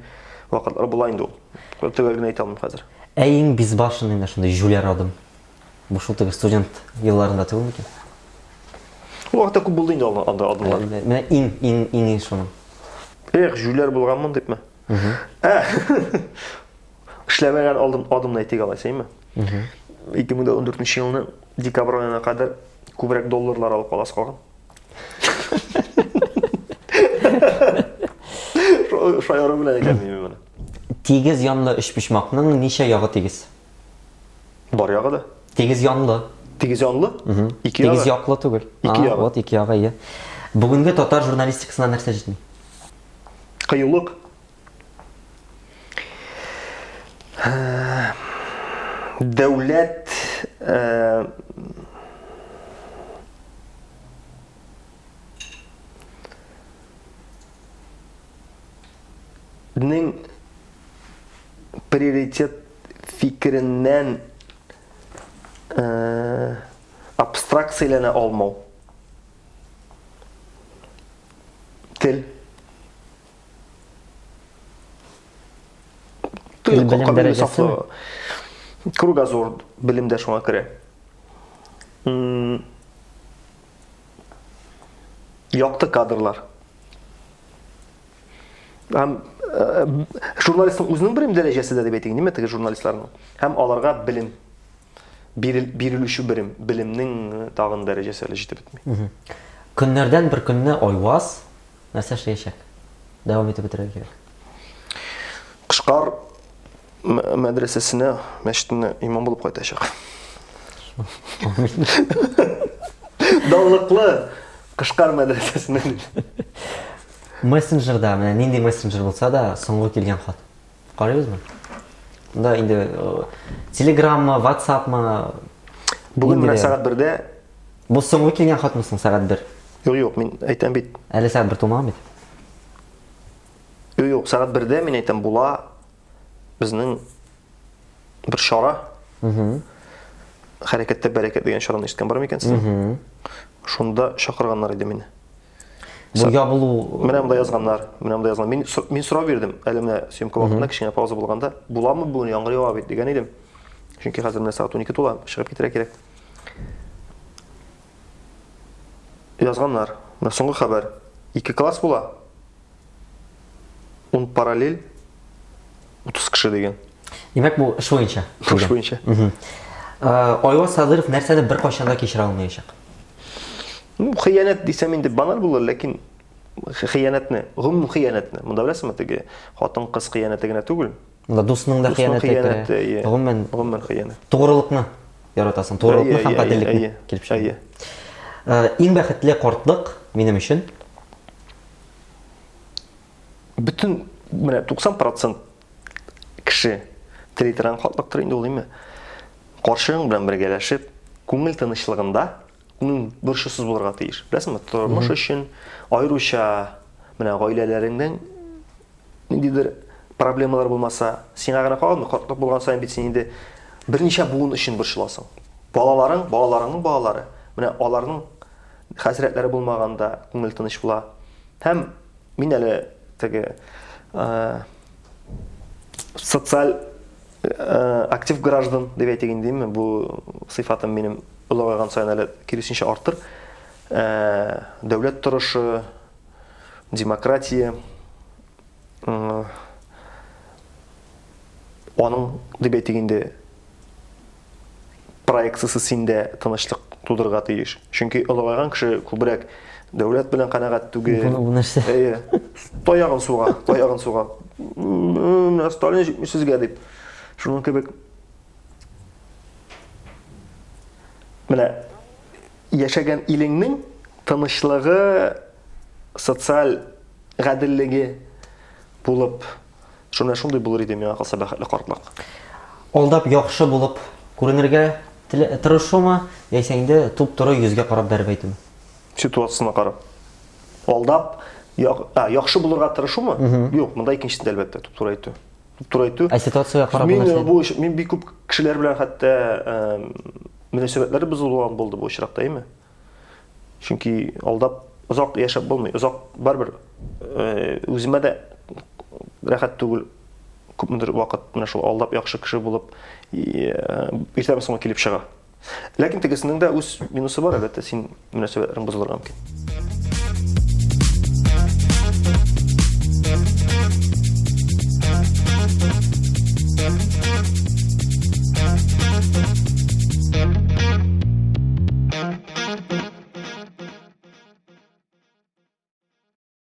вакытлар була инде ул. Төгәл генә әйтә алмыйм хәзер. Ә иң безбашенный менә шундый җүләр адым. Бу шул теге студент елларында түгел микән? Ул вакытта күп булды инде анда адымнар. Менә иң, иң, иң иң шуның. Эх, җүләр булганмын дипме? Ә, эшләмәгән алдым, адымны әйтик алайса, әйме? 2014 елны декабрь аена кадәр күбрәк долларлар алып каласы калган. Шаяру белән әйтәм мин моны. Тигез янлы өчпочмакның ничә ягы тигез? Бар ягы да. Тигез янлы. Тигез янлы? Ике ягы. Тигез яклы түгел. Ике ягы. Вот ике ягы, иә. Бүгенге татар журналистикасына нәрсә җитми? Кыюлык. Дәүләт э, нең приоритет фикереннән э, абстракцияләнә алмау. Тел. Тел белем дәрәҗәсе. Кругозор белем дә шуңа керә. Якты кадрлар. Һәм э, журналистның үзенең белем дәрәҗәсе дә дип әйтик, ниме теге журналистларның. Һәм аларга белем бирел, бирелүче белем, белемнең э, тагын дәрәҗәсе әле җитеп бетми. Көннәрдән бер көнне Айваз нәрсә эшләячәк? Дәвам итеп бетерергә кирәк. Кышкар мәдрәсәсенә, мәчетенә имам булып кайтачак. Данлыклы Кышкар мәдрәсәсенә. Мессенджерда, менә нинди мессенджер булса да, соңгы килгән хат. Карыйбызмы? Да, инде Телеграммы, WhatsAppмы? Бүген менә сәгать 1-дә. Бу соңгы килгән хатмы соң сәгать 1? Юк, юк, мин әйтәм бит. Әле сәгать 1 тулмаган бит. Юк, юк, сәгать 1-дә мин әйтәм, була безнең бер чара. Хәрәкәттә бәрәкәт дигән чараны ишеткән бар микән сезнең? Шунда чакырганнар иде мине. Бу ябылу Менә монда язганнар, менә монда язган. Мин мин сорау бирдем. Әле менә съемка вакытында кечкенә пауза булганда, буламы бүген яңгыр ява бит дигән идем. Чөнки хәзер менә сәгать 12 тула, чыгып китәргә кирәк. Язганнар. Менә соңгы хәбәр. Ике класс була. Ун параллель 30 кеше дигән. Димәк, бу эш буенча. Эш буенча. Айваз Садыров нәрсәне беркайчан да кичерә алмаячак? Ну, хыянәт дисәм инде баналь булыр, ләкин хыянәтне, гомум хыянәтне. Монда беләсеңме, теге хатын-кыз хыянәте генә түгел. Монда дусның да хыянәте керә. Гомумән, гомумән хыянәт. Тугрылыкны яратасың, тугрылыкны һәм гаделлекне килеп чыга. Иң бәхетле картлык минем өчен бөтен менә 90% кеше тели торган картлыктыр инде ул, әйме? Карчыгың белән бергәләшеп, күңел тынычлыгында, күңел борчусыз булырга тиеш. Беләсеңме, тормыш өчен аеруча менә гаиләләреңнең ниндидер проблемалар булмаса, сиңа гына калмый, картлык булган саен бит син инде берничә буын өчен борчыласың. Балаларың, балаларыңның балалары, менә аларның хәсрәтләре булмаганда күңел тыныч була. Һәм мин әле теге социаль актив граждан дип әйтик инде, бу сыйфатым минем олыгайган саен әле киресенчә артыр. Дәүләт торышы, демократия, аның дип әйтик инде проекциясе синдә тынычлык тудырырга тиеш. Чөнки олыгайган кеше күбрәк дәүләт белән канәгать түгел. Бу нәрсә? Әйе. Таягын суга, таягын суга. Менә Сталин җитми сезгә дип. Шуның кебек менә яшәгән илеңнең тынычлыгы, социаль гаделлеге булып Шуна шундый булыр иде миңа калса бәхетле картлык. Алдап яхшы булып күренергә тырышумы, яисә инде туп-туры йөзгә карап бәреп әйтүме? Ситуациясенә карап. Алдап яхшы булырга тырышумы? Юк, монда икенчесендә әлбәттә туп-туры әйтү. Туп-туры әйтү. Ә ситуациягә карап мин бу мин бик күп кешеләр белән хәтта мөнәсәбәтләр бозылган булды бу очракта, әйме? Чөнки алдап озак яшәп булмый. Озак барыбер э, үземә дә рәхәт түгел. Күпмедер вакыт менә шул алдап яхшы кеше булып э, иртәме соңмы килеп чыга. Ләкин тегесенең дә үз минусы бар, әлбәттә, син мөнәсәбәтләрең бозылырга мөмкин.